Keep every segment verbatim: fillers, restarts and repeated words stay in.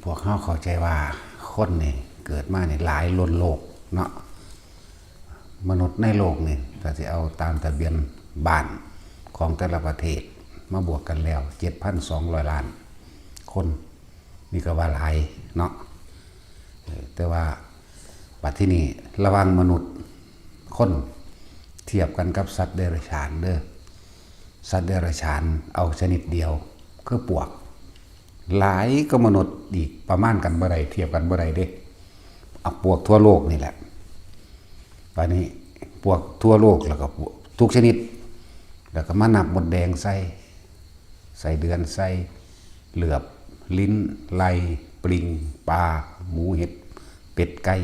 พวกเฮาเข้าใจว่าคนนี่เกิดมานี่หลายล้นโลกเนาะ มนุษย์ในโลกนี่ ถ้าสิเอาตามทะเบียนบ้านของแต่ละประเทศมาบวกกันแล้ว เจ็ดพันสองร้อยล้านคน นี่ก็ว่าหลายเนาะ เออ แต่ว่าบัดที่นี่ระหว่างมนุษย์คนเทียบกันกับสัตว์เดรัจฉานเด้อ สัตว์เดรัจฉานเอาชนิดเดียว คือปวก หลายกว่ามนุษย์อีก ประมาณกันบ่ได้ เทียบกันบ่ได้เด้ เอาปวกทั่วโลกนี่แหละ บัดนี้ปวกทั่วโลก แล้วก็ปวกทุกชนิด แล้วก็มานับมดแดงใส่ ไส้เดือนใส่ เหลือบ ลิ้น ไล่ ปลิง ปลา หมู เห็ด เป็ด ไก่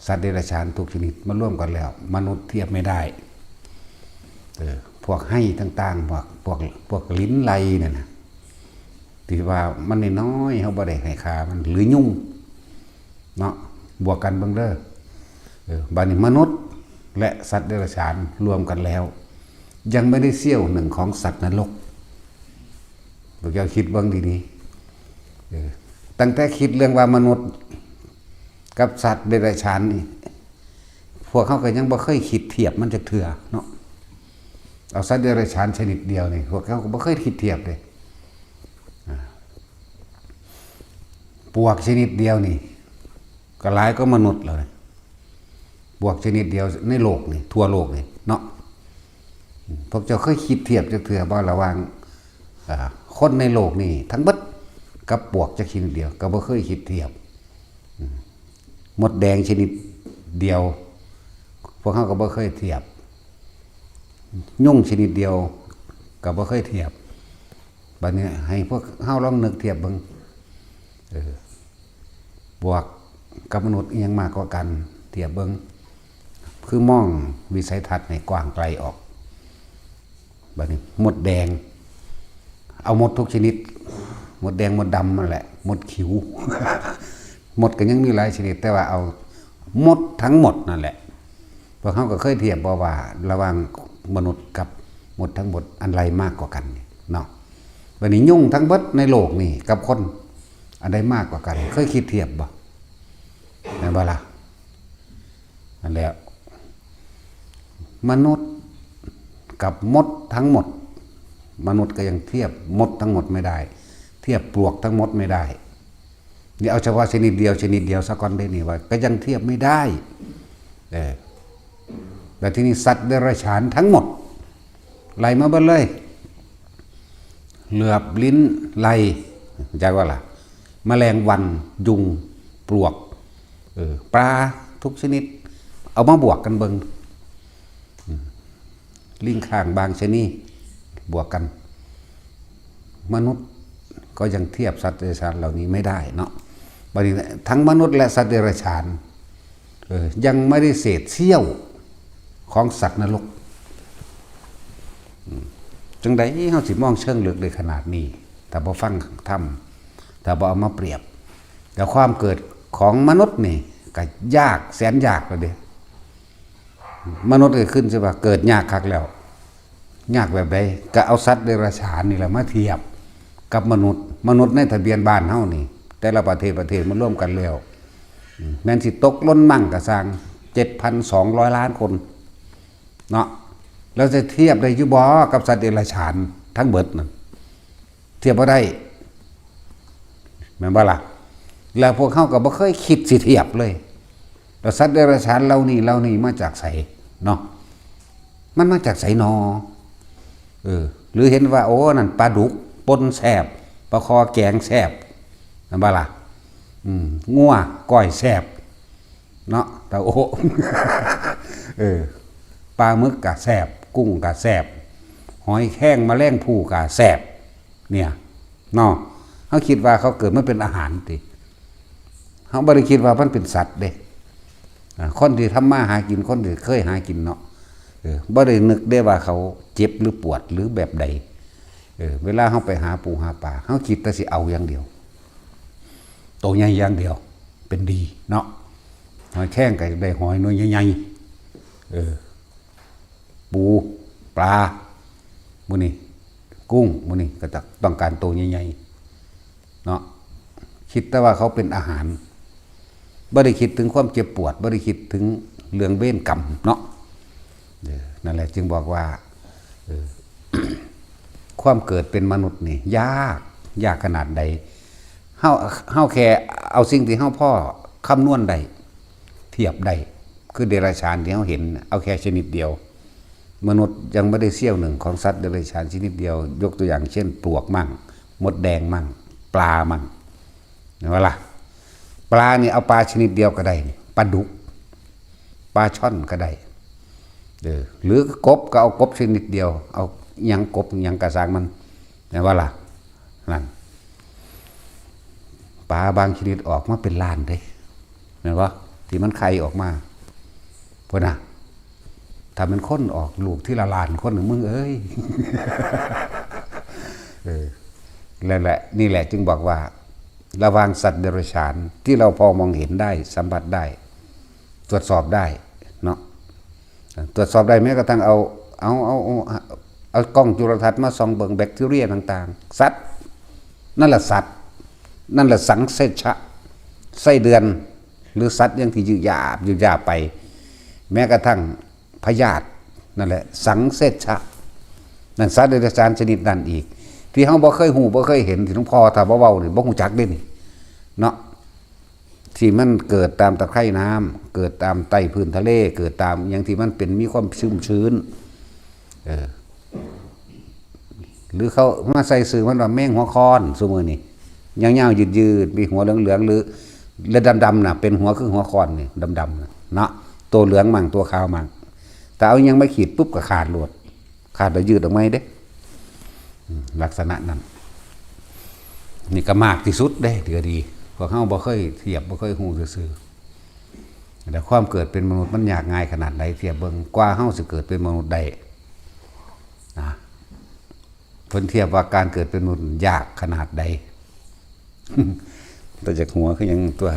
สัตว์เดรัจฉานทุกชนิดมารวมกันแล้ว มนุษย์เทียบไม่ได้ เออ พวกไฮ่ต่างๆ พวก พวก พวกลิ้นไล่นั่นน่ะ ที่ว่ามันน้อยๆ เฮาบ่ได้ให้ค่ามัน หรือยุงเนาะ บวกกันเบิ่งเด้อ เออ บัดนี้มนุษย์และสัตว์เดรัจฉานรวมกันแล้ว ยังไม่ได้เสี้ยวหนึ่งของสัตว์นรก พวกเจ้าคิดเบิ่งดีๆ เออ ตั้งแต่คิดเรื่องว่ามนุษย์กับสัตว์เดรัจฉานนี่ พวกเขาก็ยังบ่เคยคิดเทียบมันจักเทื่อเนาะ เอาสัตว์เดรัจฉานชนิดเดียวนี่ พวกเขาก็บ่เคยคิดเทียบเลย อ่า ปวกชนิดเดียวนี่ ก็หลายกว่ามนุษย์แล้วนะ ปวกชนิดเดียวในโลกนี่ ทั่วโลกนี่เนาะ พวกเจ้าเคยคิดเทียบจักเทื่อบ่ ระหว่าง อ่า คนในโลกนี่ทั้งเบิดกับปวกจักชนิดเดียว ก็บ่เคยคิดเทียบ อืม มดแดงชนิดเดียว พวกเขาก็บ่เคยเทียบ ยุงชนิดเดียวก็บ่เคยเทียบ บัดนี้ให้พวกเฮาลองนึกเทียบเบิ่ง เออ ปวกกับมนุษย์อิหยังมากกว่ากัน เทียบเบิ่ง คือมองวิสัยทัศน์ให้กว้างไกลออก บัดนี้มดแดง เอามดทุกชนิด มดแดงมดดำนั่นแหละ มดขิว มดก็ยังมีหลายชนิด แต่ว่าเอามดทั้งหมดนั่นแหละ พวกเขาก็เคยเทียบบ่ว่าระหว่างมนุษย์กับมดทั้งหมดอันใดมากกว่ากันนี่เนาะ บัดนี้ยุงทั้งเบิดในโลกนี่กับคนอันใดมากกว่ากัน เคยคิดเทียบบ่ แม่นบ่ล่ะ นั่นแหละ มนุษย์กับมดทั้งหมด มนุษย์ก็ยังเทียบมดทั้งหมดไม่ได้ เทียบปลวกทั้งหมดไม่ได้ นี่เอาเฉพาะชนิดเดียว ชนิดเดียวซะก่อนได้นี่ว่า ก็ยังเทียบไม่ได้ เออ แล้วทีนี้สัตว์เดรัจฉานทั้งหมด ไล่มาเบิดเลย เหลือบ ลิ้น ไล่ จักว่าล่ะ แมลงวัน ยุง ปลวก เออ ปลาทุกชนิด เอามาบวกกันเบิ่ง อืม ลิงค่างบางชะนี บวกกัน มนุษย์ก็ยังเทียบสัตว์เดรัจฉานเหล่านี้ไม่ได้เนาะ บัดนี้ทั้งมนุษย์และสัตว์เดรัจฉาน เออ ยังไม่ได้เศษเสี้ยวของสัตว์นรก อืม จั่งใดเฮาสิมองเชิงลึกได้ขนาดนี้ ถ้าบ่ฟังธรรม ถ้าบ่เอามาเปรียบ แต่ความเกิดของมนุษย์นี่ก็ยากแสนยากแล้วเด้ มนุษย์ก็ขึ้นสิว่าเกิดยากคักแล้ว ยากแบบใด ก็เอาสัตว์เดรัจฉานนี่แหละมาเทียบกับมนุษย์ มนุษย์ในทะเบียนบ้านเฮานี่ แต่ละประเทศประเทศมารวมกันแล้ว อืม แม่นสิตกหล่นมั่งก็ซ่าง เจ็ดพันสองร้อยล้านคน เนาะ แล้วจะเทียบได้อยู่บ่กับสัตว์เดรัจฉานทั้งเบิดนั่น เทียบบ่ได้ แม่นบ่ล่ะ แล้วพวกเขาก็บ่เคยคิดสิเทียบเลย แล้วสัตว์เดรัจฉานเหล่านี้ เหล่านี้มาจากไสเนาะ มันมาจากไสนอ เออ หรือเห็นว่า โอ้ นั่นปลาดุกป่นแซ่บ ปลาคอแกงแซ่บ แม่นบ่ล่ะ อืม งัวก้อยแซ่บ เนาะ ตาโอ้ เออ ปลาหมึกก็แซ่บ กุ้งก็แซ่บ หอยแครงแมลงภู่ก็แซ่บ เนี่ย เนาะ เขาคิดว่าเขาเกิดมาเป็นอาหารติ เขาบ่ได้คิดว่ามันเป็นสัตว์เด้ อ่า คนที่ทำมาหากิน คนที่เคยหากินเนาะ เออ บ่ได้นึกได้ว่าเขาเจ็บหรือปวดหรือแบบใด เออ เวลาเขาไปหาปูหาปลา เขาคิดแต่สิเอาอย่างเดียว โตใหญ่อย่างเดียว เป็นดีเนาะ หอยแครงก็ได้หอยหน่วยใหญ่ๆ เออ ปู ปลา มื้อนี้ กุ้ง มื้อนี้ก็จะต้องการโตใหญ่ๆ เนาะ คิดแต่ว่าเขาเป็นอาหาร บ่ได้คิดถึงความเจ็บปวด บ่ได้คิดถึงเรื่องเวรกรรมเนาะ เออ นั่นแหละจึงบอกว่า เออ ความเกิดเป็นมนุษย์นี่ยาก ยากขนาดใด เฮา เฮาแค่เอาสิ่งที่เฮาพอคำนวณได้ เทียบได้ คือเดรัจฉานที่เฮาเห็น เอาแค่ชนิดเดียว มนุษย์ยังไม่ได้เสี้ยวหนึ่งของสัตว์เดรัจฉานชนิดเดียว ยกตัวอย่างเช่นปลวกมั่ง มดแดงมั่ง ปลามั่ง เห็นไหมล่ะ ปลานี่เอาปลาชนิดเดียวก็ได้นี่ ปลาดุก ปลาช่อนก็ได้ เออ หรือกบก็เอากบชนิดเดียว เอาหยังกบหยังกะซ่างมัน เห็นไหมล่ะ นั่น ปลาบางชนิดออกมาเป็นล้านเด้ เห็นปะ ที่มันไข่ออกมา พุ้นนะ ถ้าเป็นคนออกลูกทีละล้านคนน่ะ มึงเอ้ย เออ นั่นแหละ นี่แหละจึงบอกว่า ระหว่างสัตว์เดรัจฉานที่เราพอมองเห็นได้ สัมผัสได้ ตรวจสอบได้เนาะ ตรวจสอบได้แม้กระทั่งเอา เอา เอา เอา เอากล้องจุลทรรศน์มาส่องเบิ่งแบคทีเรียต่างๆ สัตว์ นั่นแหละสัตว์ นั่นแหละสังเสชะ ไส้เดือน หรือสัตว์อย่างที่ยืดหยาบยืดหยาบไป แม้กระทั่งพยาธิ นั่นแหละ สังเสชะ นั่นสัตว์เดรัจฉานชนิดนั้นอีก ที่เฮาบ่เคยฮู้บ่เคยเห็น ที่หลวงพ่อถ้าบ่เว้านี่บ่ฮู้จักเด้นี่ เนาะ ที่มันเกิดตามตะไคร่น้ำ เกิดตามใต้พื้นทะเล เกิดตามอย่างที่มันเป็นมีความชุ่มชื้น เออ หรือเขามาใส่ชื่อมันว่าแมงหัวคอน ซุมื้อนี้ ยาวๆ ยืดๆ มีหัวเหลืองๆ หรือ และดำๆ น่ะ เป็นหัวคือหัวคอนนี่ ดำๆ น่ะ เนาะ ตัวเหลืองมั่ง ตัวขาวมั่ง แต่เอายังไม่ขีดปุ๊บก็ขาดโลด ขาดแล้วยืดออกมาเด้ อืม ลักษณะนั้น นี่ก็มากที่สุดเด้ ถือว่าดี พวกเฮาบ่เคยเทียบ บ่เคยฮู้ซื่อๆ แต่ความเกิดเป็นมนุษย์มันยากง่ายขนาดใด เทียบเบิ่ง กว่าเฮาสิเกิดเป็นมนุษย์ได้ นะ เพิ่นเทียบว่าการเกิดเป็นมนุษย์ยากขนาดใด แต่จากหัวคือหยังตัว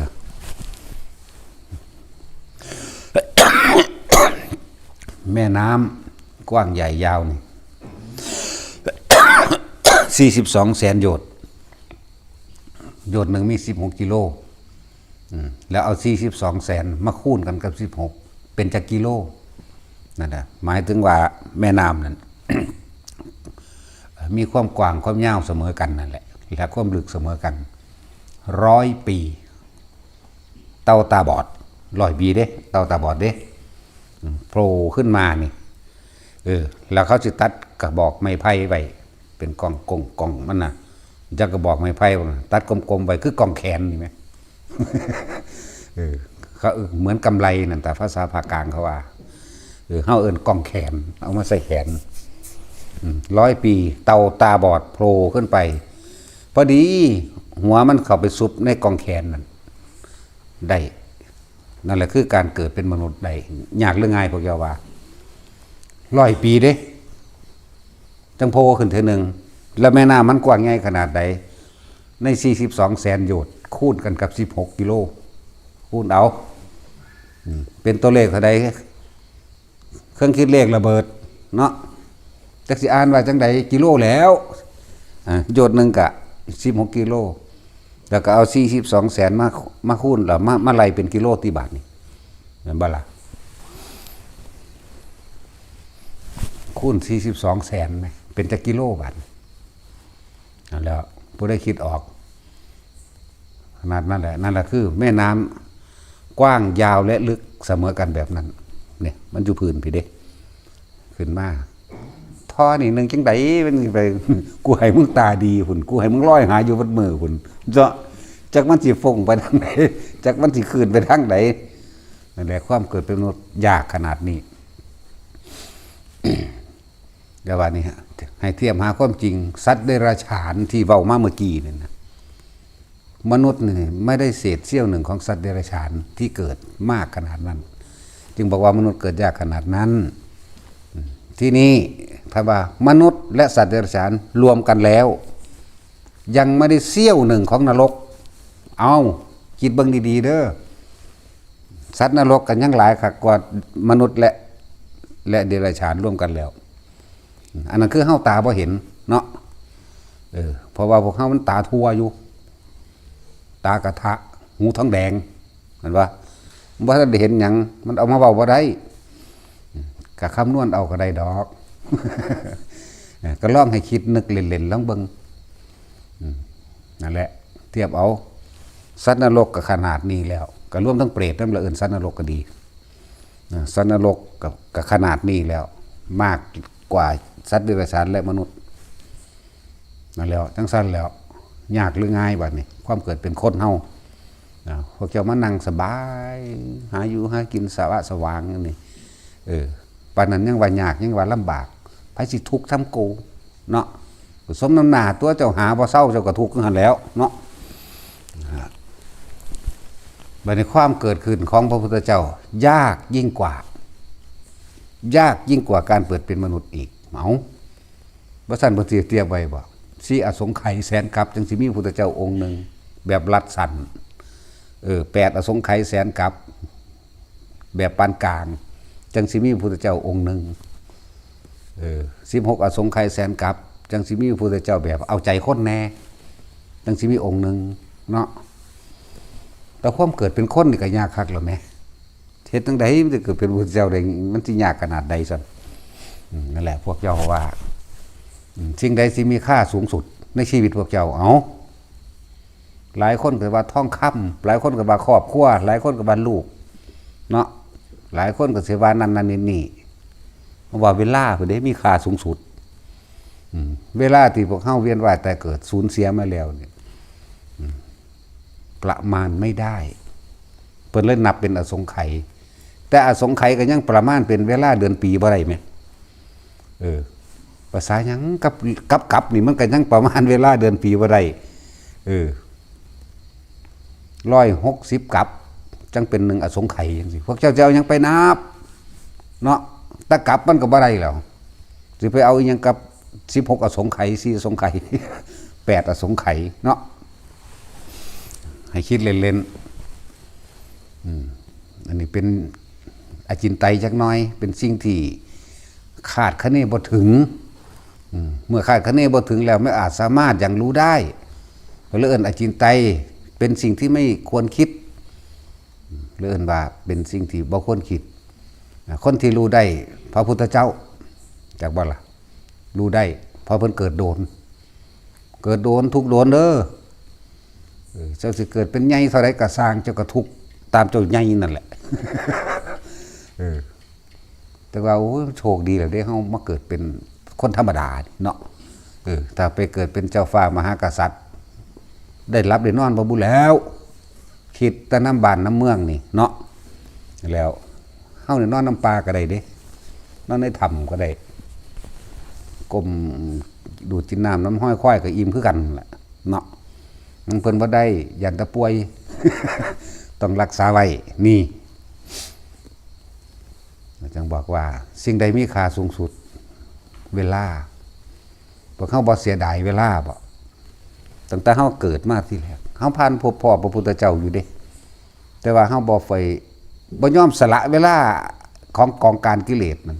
แม่น้ำกว้างใหญ่ยาวนี่ สี่สิบสองแสนโยชน์ โยชน์หนึ่งมีสิบหกกิโล อืม แล้วเอาสี่สิบสองแสนมาคูณกันกับสิบหก เป็นจักกิโล นั่นแหละ หมายถึงว่าแม่น้ำนั่น มีความกว้างความยาวเสมอกันนั่นแหละ และความลึกเสมอกัน ร้อยปี เต่าตาบอด ร้อยปีเด้ เต่าตาบอดเด้ อืม โผล่ขึ้นมานี่ เออ แล้วเขาสิตัดกระบอกไม้ไผ่ไว้ เป็นกองกงกองมันน่ะ จักกระบอกไม้ไผ่มันน่ะ ตัดกลมๆ ไว้คือกองแขนนี่ไหม เออ เขา เหมือนกำไลนั่น แต่ภาษาภาคกลางเขาว่า เออ เฮาเอิ้นกองแขน เอามาใส่แขน อืม ร้อยปี เต่าตาบอดโผล่ขึ้นไป พอดี หัวมันเข้าไปซุบในกองแขนนั่น ได้ นั่นแหละคือการเกิดเป็นมนุษย์ได้ ยากหรือง่ายพวกเจ้าว่า ร้อยปีเด้ จังโผล่ขึ้นเทื่อหนึ่ง แล้วแม่น้ำมันกว้างใหญ่ขนาดใด ในสี่สิบสองแสนโยชน์ คูณกันกับสิบหกกิโล คูณเอา อืม เป็นตัวเลขเท่าใด เครื่องคิดเลขระเบิด เนาะ จักสิอ่านว่าจังใด กิโลแล้ว อ่า โยชน์หนึ่งกะสิบหกกิโล แล้วก็เอาสี่สิบสองแสนมา มาคูณ แล้วมา มาไล่เป็นกิโลติบาทนี่ แม่นบ่ล่ะ คูณสี่สิบสองแสนไหม เป็นจักกิโลบาท นั่นแหล้ว ผู้ใดคิดออก ขนาดนั้นแหละ นั่นแหละคือแม่น้ำกว้างยาวและลึกเสมอกันแบบนั้น เนี่ย มันอยู่พื้นพี้เด้ ขึ้นมา ท่อนี่หนึ่งจังใด มันไป กูให้มึงตาดีพุ้น กูให้มึงลอยหาอยู่วัดมือพุ้น เจาะ จักมันสิฟงไปทางใด จักมันสิขึ้นไปทางใด นั่นแหละ ความเกิดเป็นมนุษย์ยากขนาดนี้ เดี๋ยวว่านี่ฮะ ให้เทียบหาความจริง สัตว์เดรัจฉานที่เว้ามาเมื่อกี้นี่นะ มนุษย์นี่ไม่ได้เศษเสี้ยวหนึ่งของสัตว์เดรัจฉานที่เกิดมากขนาดนั้น จึงบอกว่ามนุษย์เกิดยากขนาดนั้น อืม ที่นี่ถ้าว่ามนุษย์และสัตว์เดรัจฉานรวมกันแล้ว ยังไม่ได้เสี้ยวหนึ่งของนรก เอา คิดเบิ่งดีๆ เด้อ สัตว์นรกกันยังหลายคักกว่ามนุษย์และ และเดรัจฉานรวมกันแล้ว อันนั้นคือเฮาตาบ่เห็นเนาะ เออ เพราะว่าพวกเฮามันตาทั่วอยู่ ตากระทะ หูทองแดง เห็นปะ บ่ทันได้เห็นหยัง มันเอามาเว้าบ่ได้ ก็คำนวณเอาก็ได้ดอก เออ ก็ลองให้คิดนึกเล่นๆ ลองเบิ่ง อืม นั่นแหละ เทียบเอา สัตว์นรกก็ขนาดนี้แล้ว ก็รวมทั้งเปรตนำละ เอิ้นสัตว์นรกก็ดี นะ สัตว์นรกก็ ก็ขนาดนี้แล้ว มากกว่าสัตว์เดรัจฉานและมนุษย์ นั่นแหล้ว จั่งซั้นแล้ว ยากหรือง่ายบัดนี้ ความเกิดเป็นคนเฮา นะ พวกเจ้ามานั่งสบาย หาอยู่หากินสะวะสวางอยู่นี่ เออ ปานนั้นยังว่ายาก ยังว่าลำบาก ไผสิทุกข์ส่ำโก เนาะ ก็สมน้ำหน้าตัว เจ้าหาบ่เซา เจ้าก็ทุกข์อยู่หั่นแหล้วเนาะ บัดนี้ความเกิดขึ้นของพระพุทธเจ้า ยากยิ่งกว่า ยากยิ่งกว่าการเกิดเป็นมนุษย์อีก เอ้า บ่ซั้นเพิ่นสิเตรียมไว้บ่ สี่อสงไขยแสนกัป จั่งสิมีพุทธเจ้าองค์หนึ่ง แบบรัดสั้น เออ แปดอสงไขยแสนกัป แบบปานกลาง จั่งสิมีพุทธเจ้าองค์หนึ่ง เออ สิบหกอสงไขยแสนกัป จั่งสิมีพุทธเจ้าแบบเอาใจคนแน่ จั่งสิมีองค์หนึ่งเนาะ แต่ความเกิดเป็นคนนี่ก็ยากคักแล้วแหม เฮ็ดจั่งใดมันจะเกิดเป็นพุทธเจ้าได้ มันสิยากขนาดใดซั่น อืม นั่นแหละ พวกเจ้าว่า อืม สิ่งใดสิมีค่าสูงสุดในชีวิตพวกเจ้า เอ้า หลายคนก็ว่าทองคำ หลายคนก็ว่าครอบครัว หลายคนก็ว่าลูก เนาะ หลายคนก็สิว่านั่นนั่นนี่นี่ เพราะว่าเวลาพุ้นเด้มีค่าสูงสุด อืม เวลาที่พวกเฮาเวียนว่ายตายเกิดสูญเสียมาแล้วเนี่ย อืม ประมาณไม่ได้ เพิ่นเลยนับเป็นอสงไขย แต่อสงไขยก็ยังประมาณเป็นเวลาเดือนปีบ่ได้แหม เออ ภาษาหยังกับ กับ กับนี่มันก็ยังประมาณเวลาเดือนปีบ่ได้ เออ ร้อยหกสิบกับ จั่งเป็นหนึ่งอสงไขยจั่งซี้ พวกเจ้าจะเอาหยังไปนับ เนาะ แต่กับมันก็บ่ได้แล้ว สิไปเอาอีหยังกับสิบหกอสงไขย สี่อสงไขย แปดอสงไขยเนาะ ให้คิดเล่นๆ อืม อันนี้เป็นอจินไตยจักหน่อย เป็นสิ่งที่คาดคะเนบ่ถึง อืม เมื่อคาดคะเนบ่ถึงแล้ว ไม่อาจสามารถอย่างรู้ได้ ก็เลยเอิ้นอจินไตย เป็นสิ่งที่ไม่ควรคิด เลยเอิ้นว่าเป็นสิ่งที่บ่ควรคิด อ่า คนที่รู้ได้ พระพุทธเจ้า จักบ่ล่ะ รู้ได้ เพราะเพิ่นเกิดโดน เกิดโดน ทุกข์โดนเด้อ เออ เจ้าสิเกิดเป็นใหญ่เท่าใดก็ซ่าง เจ้าก็ทุกข์ตามเจ้าใหญ่นั่นแหละ เออ แต่ว่า โอ้ย โชคดีแล้วเด้ เฮามาเกิดเป็นคนธรรมดานี่เนาะ เออ ถ้าไปเกิดเป็นเจ้าฟ้ามหากษัตริย์ ได้หลับได้นอนบ่บุแล้ว คิดแต่นำบ้านนำเมืองนี่เนาะ แล้วเฮานี่นอนนำป่าก็ได้เด้ นอนในถ้ำก็ได้ ก้มดูดกินน้ำนำห้อยควายก็อิ่มคือกันแหละเนาะ มันเพิ่นบ่ได้ ย่านแต่ป่วย ต้องรักษาไว้ นี่ จั่งบอกว่าสิ่งใดมีค่าสูงสุด เวลา พวกเฮาบ่เสียดายเวลาบ่ ตั้งแต่เฮาเกิดมาทีแรก เฮาผ่านพบพ้อพระพุทธเจ้าอยู่เด้ แต่ว่าเฮาบ่ใฝ่ บ่ยอมสละเวลาของกองการกิเลสนั่น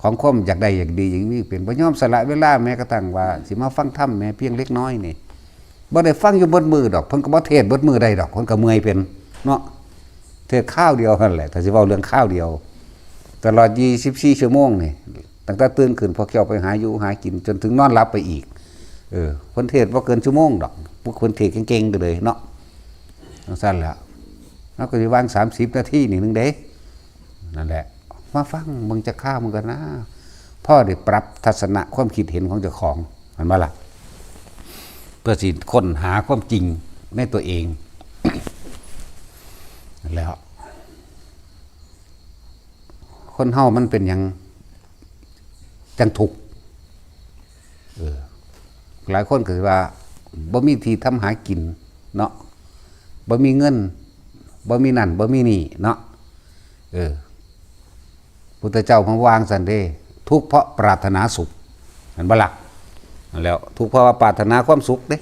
ของความอยากได้อยากดีอยากมีเป็น บ่ยอมสละเวลาแม้กระทั่งว่าสิมาฟังธรรมแม้เพียงเล็กน้อยนี่ บ่ได้ฟังอยู่เบิดมื้อดอก เพิ่นก็บ่เทศน์เบิดมื้อได้ดอก เพิ่นก็เมื่อยเป็นเนาะ เทศน์คราวเดียวหั่นแหละ ถ้าสิเว้าเรื่องคราวเดียว ตลอดยี่สิบสี่ชั่วโมงนี่ ตั้งแต่ตื่นขึ้นพวกเจ้าไปหาอยู่หากินจนถึงนอนหลับไปอีก เออ เพิ่นเทศน์บ่เกินชั่วโมงดอก พวกเพิ่นเทศน์เก่งๆ ก็เลยเนาะ จั่งซั้นแหละ เฮาก็สิวางสามสิบนาทีนี่หนึ่งเด้ นั่นแหละ มาฟังเบิ่งจักคราวมันก็นะ พอได้ปรับทัศนะความคิดเห็นของเจ้าของ แม่นบ่ล่ะ เพื่อสิค้นหาความจริงในตัวเอง แล้ว คนเฮามันเป็นหยังจั่งทุกข์ เออ หลายคนก็สิว่า บ่มีที่ทำหากินเนาะ บ่มีเงิน บ่มีนั่น บ่มีนี่เนาะ เออ พุทธเจ้าเพิ่นวางซั่นเด้ ทุกข์เพราะปรารถนาสุข แม่นบ่ล่ะ นั่นแหล้ว ทุกข์เพราะว่าปรารถนาความสุขเด้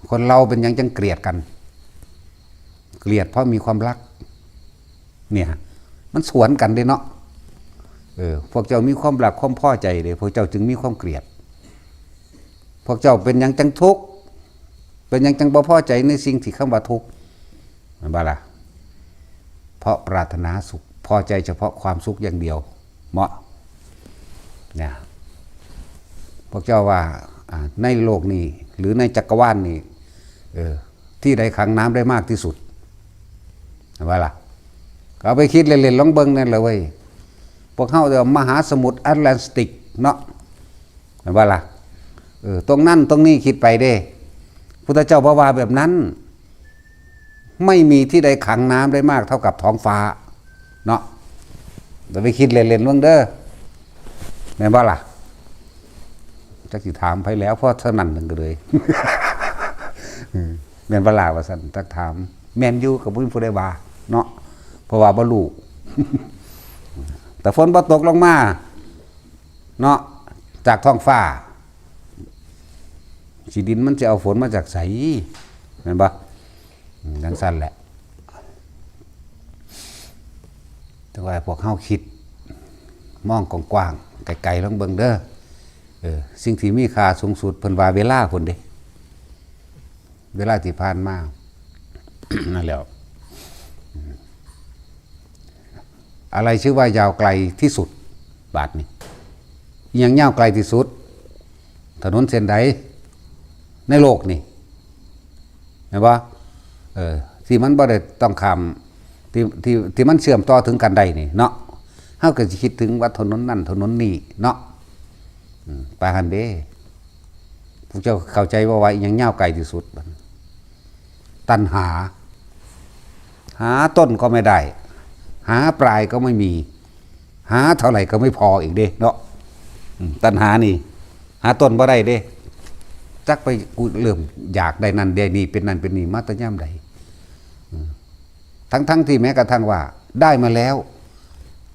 คนเราเป็นหยังจั่งเกลียดกัน เกลียดเพราะมีความรัก เนี่ย มันสวนกันเด้เนาะ เออ พวกเจ้ามีความรักความพอใจเด้ พวกเจ้าจึงมีความเกลียด พวกเจ้าเป็นหยังจั่งทุกข์ เป็นหยังจังบ่พอใจในสิ่งที่คำว่าทุกข์ แม่นบ่ล่ะ เพราะปรารถนาสุข พอใจเฉพาะความสุขอย่างเดียว เหมาะ เนี่ย พวกเจ้าว่า อ่า ในโลกนี้ หรือในจักรวาลนี้ เออ ที่ใดขังน้ำได้มากที่สุด แม่นบ่ล่ะ ก็เอาไปคิดเล่นๆ ลองเบิ่งนั่นแหละเว้ย พวกเฮาเรียกว่ามหาสมุทรแอตแลนติกเนาะ แม่นบ่ล่ะ เออ ตรงนั้นตรงนี้คิดไปเด้ พุทธเจ้าบ่ว่าแบบนั้น ไม่มีที่ใดขังน้ำได้มากเท่ากับท้องฟ้า เนาะ เดี๋ยวไปคิดเล่นๆ เบิ่งเด้อ แม่นบ่ล่ะ จักสิถามไผแล้ว เพราะเท่านั้นนั่นก็เลย อืม แม่นบ่ล่ะว่าซั่น จักถาม แม่นอยู่ก็บ่มีผู้ใดว่า เนาะ เพราะว่าบ่รู้ แต่ฝนบ่ตกลงมา เนาะ จากท้องฟ้า สิดินมันสิเอาฝนมาจากไส แม่นบ่ อืม จั่งซั่นแหละ แต่ว่าพวกเฮาคิด มองกว้างๆ ไกลๆ ลองเบิ่งเด้อ เออ สิ่งที่มีค่าสูงสุดเพิ่นว่าเวลาพุ้นเด้ เวลาที่ผ่านมา นั่นแหล้ว อะไรชื่อว่ายาวไกลที่สุด บาดนี้ อิหยังยาวไกลที่สุด ถนนเส้นใด ในโลกนี่ แม่นบ่ เออ ที่มันบ่ได้ต้องข้าม ที่ ที่ ที่มันเชื่อมต่อถึงกันได้นี่เนาะ เฮาก็สิคิดถึงว่าถนนนั่นถนนนี่เนาะ อืม ไปหั่นเด้ พวกเจ้าเข้าใจบ่ว่าอิหยังยาวไกลที่สุด ตัณหา หาต้นก็ไม่ได้ หาปลายก็ไม่มี หาเท่าไหร่ก็ไม่พออีกเด้เนาะ อืม ตัณหานี่ หาต้นบ่ได้เด้ จักไปกูเริ่มอยากได้นั่นได้นี่ เป็นนั่นเป็นนี่มาแต่ยามใด อืม ทั้งๆ ที่แม้กระทั่งว่าได้มาแล้ว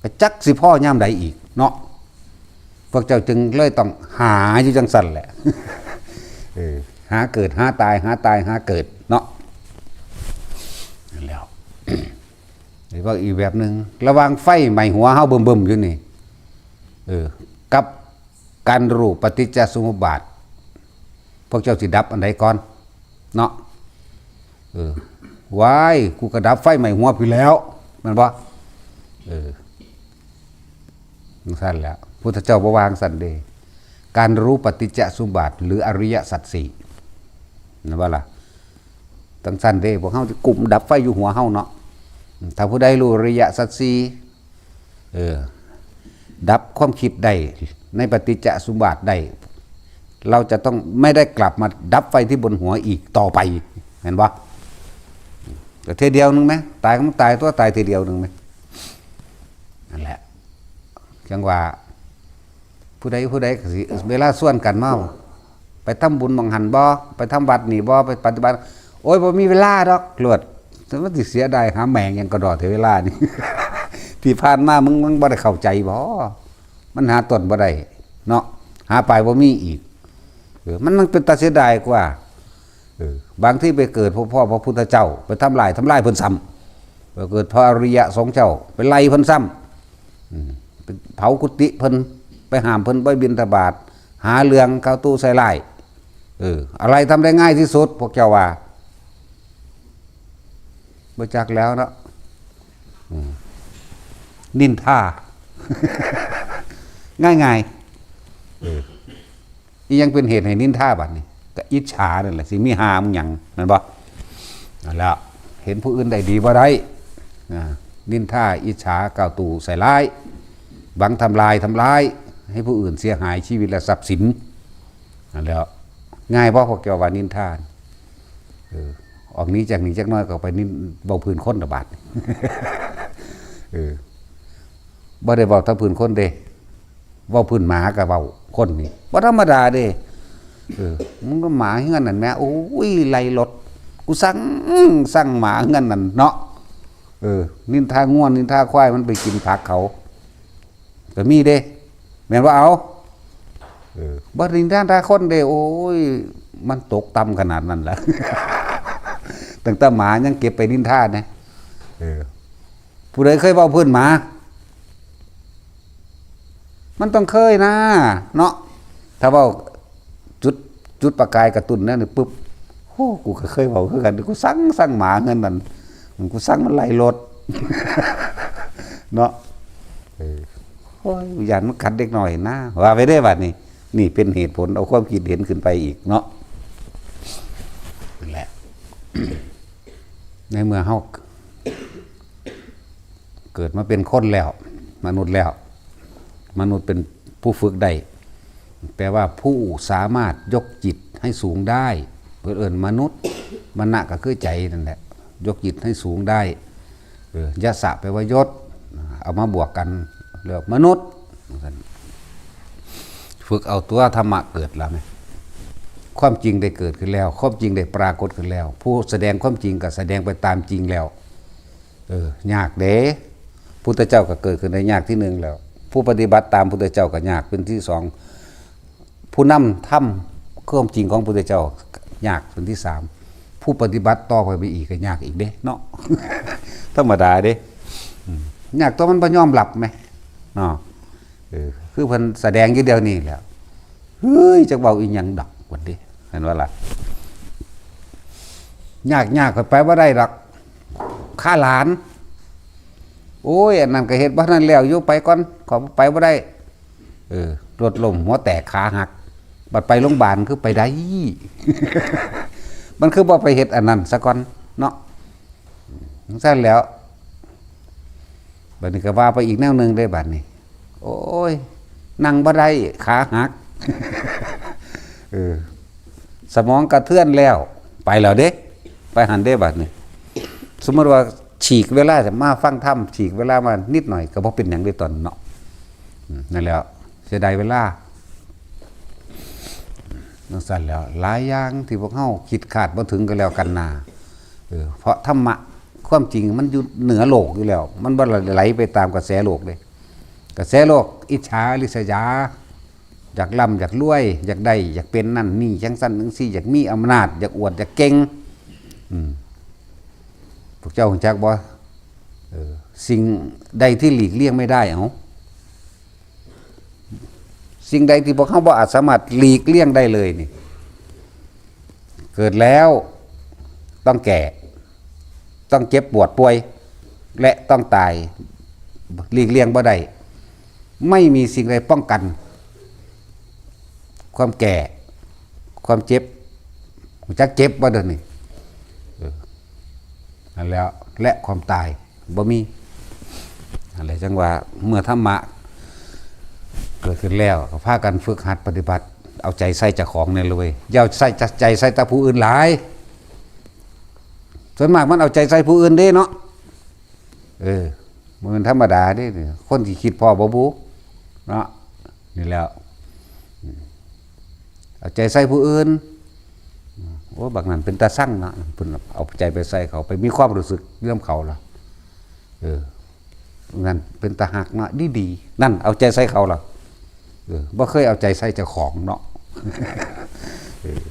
ก็จักสิพอยามใดอีกเนาะ พวกเจ้าจึงเลยต้องหาอยู่จั่งซั่นแหละ เออ หาเกิดหาตาย หาตายหาเกิดเนาะ นั่นแหล้ว หรือว่าอีกแบบหนึ่ง ระหว่างไฟไหม้หัวเฮาบึมๆ อยู่นี่ เออ กับการรู้ปฏิจจสมุปบาท พวกเจ้าสิดับอันใดก่อน เนาะ เออ ว้าย กูก็ดับไฟไหม้หัวพี้แหล้ว แม่นบ่ เออ จั่งซั่นแหละ พุทธเจ้าบ่ว่าจั่งซั่นเด้ การรู้ปฏิจจสมุปบาท หรืออริยสัจสี่ แม่นบ่ล่ะ จั่งซั่นเด้ พวกเฮาสิกุมดับไฟอยู่หัวเฮาเนาะ ถ้าผู้ใดรู้อริยสัจสี่ เออ ดับความคิดได้ในปฏิจจสมุปบาทได้ เราจะต้องไม่ได้กลับมาดับไฟที่บนหัวอีกต่อไป เห็นบ่ ก็เทื่อเดียวหนึ่งไหม ตายก็มันตายตัว ตายเทื่อเดียวหนึ่งไหม นั่นแหละ จั่งว่า ผู้ใดผู้ใดก็สิ เวลาชวนกันมา ไปทำบุญหม่องหั่นบ่ ไปทำวัดนี่บ่ ไปปฏิบัติ โอ้ย บ่มีเวลาดอก โลด แต่มันสิเสียดายหาแม่งหยังกระดอกแต่เวลานี่ ที่ผ่านมามึง มึงบ่ได้เข้าใจบ่ มันหาต้นบ่ได้เนาะ หาปลายบ่มีอีก เออ มัน มันเป็นตาเสียดายกว่า เออ บางทีไปเกิดพบพ่อพระพุทธเจ้า ไปทำลาย ทำลายเพิ่นซ้ำ ไปเกิดพระอริยะสงฆ์เจ้า ไปไล่เพิ่นซ้ำ อืม ไปเผากุฏิเพิ่น ไปห้ามเพิ่นไปบิณฑบาต หาเรื่องเข้าตู้ใส่ร้าย เออ อะไรทำได้ง่ายที่สุด พวกเจ้าว่า บ่จักแล้วเนาะ อืม นินทา ง่ายๆ เออ อีหยังเป็นเหตุให้นินทาบัดนี้ ก็อิจฉานั่นแหละ สิมีหามึงหยัง แม่นบ่ นั่นแหละ เห็นผู้อื่นได้ดีบ่ได้ อ่า นินทา อิจฉา กล่าวตู่ใส่ร้าย หวังทำลาย ทำร้าย ให้ผู้อื่นเสียหายชีวิตและทรัพย์สิน นั่นแหละ ง่ายบ่ พวกเจ้าว่านินทา เออ ออกหนีจากนี้จักหน่อยก็ไปนิน เว้าพื้นคนละบาด เออ บ่ได้เว้าแต่พื้นคนเด้ เว้าพื้นหมาก็เว้า คนนี่บ่ธรรมดาเด้ เออ มึงก็หมาเฮือนนั่นแหม โอ้ย ไล่รถ กูสั่ง สั่งหมาเฮือนนั่นเนาะ เออ นินทางัว นินทาควาย มันไปกินผักเขา ก็มีเด้ แม่นบ่เอา เออ บ่นินทาคนเด้ โอ้ย มันตกต่ำขนาดนั้นล่ะ ตั้งแต่หมายังเก็บไปนินทานะ เออ ผู้ใดเคยเว้าพื้นหมา มันต้องเคยนะ เนาะ ถ้าเว้าจุด จุดประกายกระตุ้นนั่นนี่ปุ๊บ โอ้ กูก็เคยเว้าคือกัน กูสั่ง สั่งหมาเฮือนนั่น กูสั่งมันไล่รถ เนาะ เออ โอ้ย ย่านมันกัดเด็กน้อยนะ ว่าไปได้บัดนี้ นี่เป็นเหตุผล เอาความคิดเห็นขึ้นไปอีกเนาะ นั่นแหละ ในเมื่อเฮา เกิดมาเป็นคนแล้ว มนุษย์แล้ว มนุษย์เป็นผู้ฝึกได้ แปลว่าผู้สามารถยกจิตให้สูงได้ เพิ่นเอิ้นมนุษย์ มณะก็คือใจนั่นแหละ ยกจิตให้สูงได้ เออ ยะสะแปลว่ายศ เอามาบวกกัน เรียกมนุษย์ ฝึกเอาตัวธรรมะเกิดแล้วไง ความจริงได้เกิดขึ้นแล้ว ความจริงได้ปรากฏขึ้นแล้ว ผู้แสดงความจริงก็แสดงไปตามจริงแล้ว เออ ยากเด้ พุทธเจ้าก็เกิดขึ้นได้ยากที่หนึ่งแล้ว ผู้ปฏิบัติตามพุทธเจ้าก็ยากเป็นที่สอง ผู้นำทำความจริงของพุทธเจ้ายากเป็นที่สาม ผู้ปฏิบัติต่อไปอีกก็ยากอีกเด้เนาะ ธรรมดาเด้ อืม ยากตัวมันบ่ยอมรับไหม เนาะ เออ คือเพิ่นแสดงอยู่เดี๋ยวนี้แหละ เฮ้ย จักเว้าอีหยังดอก วันนี้ เห็นว่าล่ะ ยาก ยาก ข้อยไปบ่ได้ดอก ค่าหลาน โอ้ย อันนั้นก็เฮ็ดบ่ทันแล้วอยู่ ไปก่อน ข้อยไปบ่ได้ เออ รถล้ม หัวแตก ขาหัก บัดไปโรงพยาบาลคือไปได้ มันคือบ่ไปเฮ็ดอันนั้นซะก่อน เนาะ จั่งซั้นแหล้ว บัดนี้ก็ว่าไปอีกแนวหนึ่งเด้บัดนี้ โอ้ย นั่งบ่ได้ ขาหัก เออ สมองกระเทือนแล้ว ไปแล้วเด้ ไปหั้นเด้บัดนี้ สมมุติว่าฉีกเวลาจะมาฟังธรรม ฉีกเวลามานิดหน่อยก็บ่เป็นหยังเด้ตอนเนาะ อืม นั่นแหละ เสียดายเวลา จั่งซั้นแหล้ว หลายอย่างที่พวกเฮาคิดคาดบ่ถึงก็แล้วกันนา เออ เพราะธรรมะ ความจริงมันอยู่เหนือโลกอยู่แล้ว มันบ่ไหลไปตามกระแสโลกเด้ กระแสโลก อิจฉาริษยา อยากร่ำอยากรวย อยากได้ อยากเป็นนั่นนี่ จั่งซั้นจั่งซี้ อยากมีอำนาจ อยากอวด อยากเก่ง อืม พวกเจ้ารู้จักบ่ เออ สิ่งใดที่หลีกเลี่ยงไม่ได้ เอ้า สิ่งใดที่พวกเฮาบ่อาจสามารถหลีกเลี่ยงได้เลยนี่ เกิดแล้วต้องแก่ ต้องเจ็บปวดป่วย และต้องตาย หลีกเลี่ยงบ่ได้ ไม่มีสิ่งใดป้องกัน ความแก่ ความเจ็บ รู้จักเจ็บบ่เดี๋ยวนี้ เออ นั่นแหล้ว และความตาย บ่มี นั่นแหละจั่งว่า เมื่อธรรมะเกิดขึ้นแล้ว ก็พากันฝึกหัดปฏิบัติ เอาใจใส่เจ้าของแหน่เลย อย่าใส่ใจใส่แต่ผู้อื่นหลาย ส่วนมากมันเอาใจใส่ผู้อื่นเด้เนาะ เออ มันธรรมดาเด้ คนที่คิดพ้อบ่บู เนาะ นี่แหล้ว อืม เอาใจใส่ผู้อื่น โอ้ บักนั้นเป็นตาซังเนาะ เพิ่นเอาใจไปใส่เขา ไปมีความรู้สึกเรื่องเขาล่ะ เออ นั่นเป็นตาฮักเนาะ ดีๆ นั่นเอาใจใส่เขาล่ะ เออ บ่เคยเอาใจใส่เจ้าของเนาะ เออ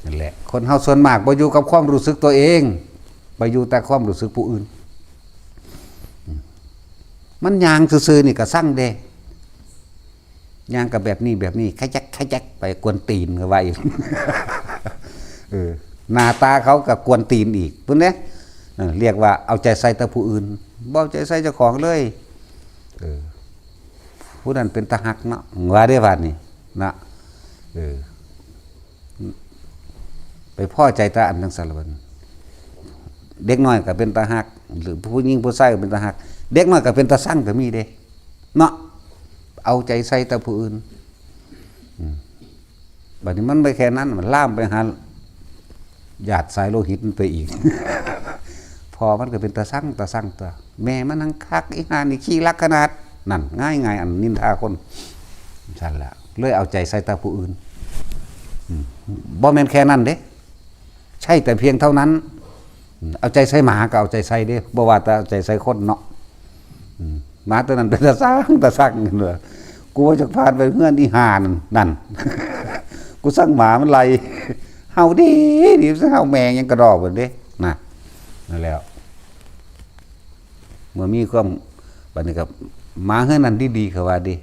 นั่นแหละ คนเฮาส่วนมากบ่อยู่กับความรู้สึกตัวเอง ไปอยู่แต่ความรู้สึกผู้อื่น อืม มันย่างซื่อๆ นี่ก็ซังเด้ ย่างก็แบบนี้แบบนี้ ขยักขยักไปกวนตีนก็ว่าอีก เออ หน้าตาเขาก็กวนตีนอีก พุ้นเด้ เออ เรียกว่าเอาใจใส่แต่ผู้อื่น บ่เอาใจใส่เจ้าของเลย เออ ผู้นั้นเป็นตาฮักเนาะ ว่าได้บาดนี้ นะ เออ ไปพ้อใจแต่อันจั่งซั้นละบัดนี้ เด็กน้อยก็เป็นตาฮัก หรือผู้หญิงผู้ชายก็เป็นตาฮัก เด็กน้อยก็เป็นตาซังก็มีเด้ เนาะ เอาใจใส่แต่ผู้อื่น อืม บัดนี้มันบ่แค่นั้น มันลามไปหา ญาติสายโลหิตมันไปอีก พ่อมันก็เป็นตาซัง ตาซังตัว แม่มันหังคัก อีห่านี่ขี้รักขนาด นั่น ง่ายๆ อันนินทาคน ซั่นล่ะ เลยเอาใจใส่แต่ผู้อื่น อืม บ่แม่นแค่นั้นเด้ ใช่แต่เพียงเท่านั้น อืม เอาใจใส่หมาก็เอาใจใส่เด้ บ่ว่าแต่เอาใจใส่คนเนาะ อืม หมาตัวนั้นเป็นตาซัง ตาซัง เด้อ กูว่าจะผ่านไปเฮือนอีห่านั่น นั่น กูซังหมามันไล่ เห่าดี ดี เห่าแม่งยังกระดอกเบิดเด้ นะ นั่นแหล้ว เมื่อมีความ บัดนี้ก็ หมาเฮือนนั้นดีๆ เขาว่าเด้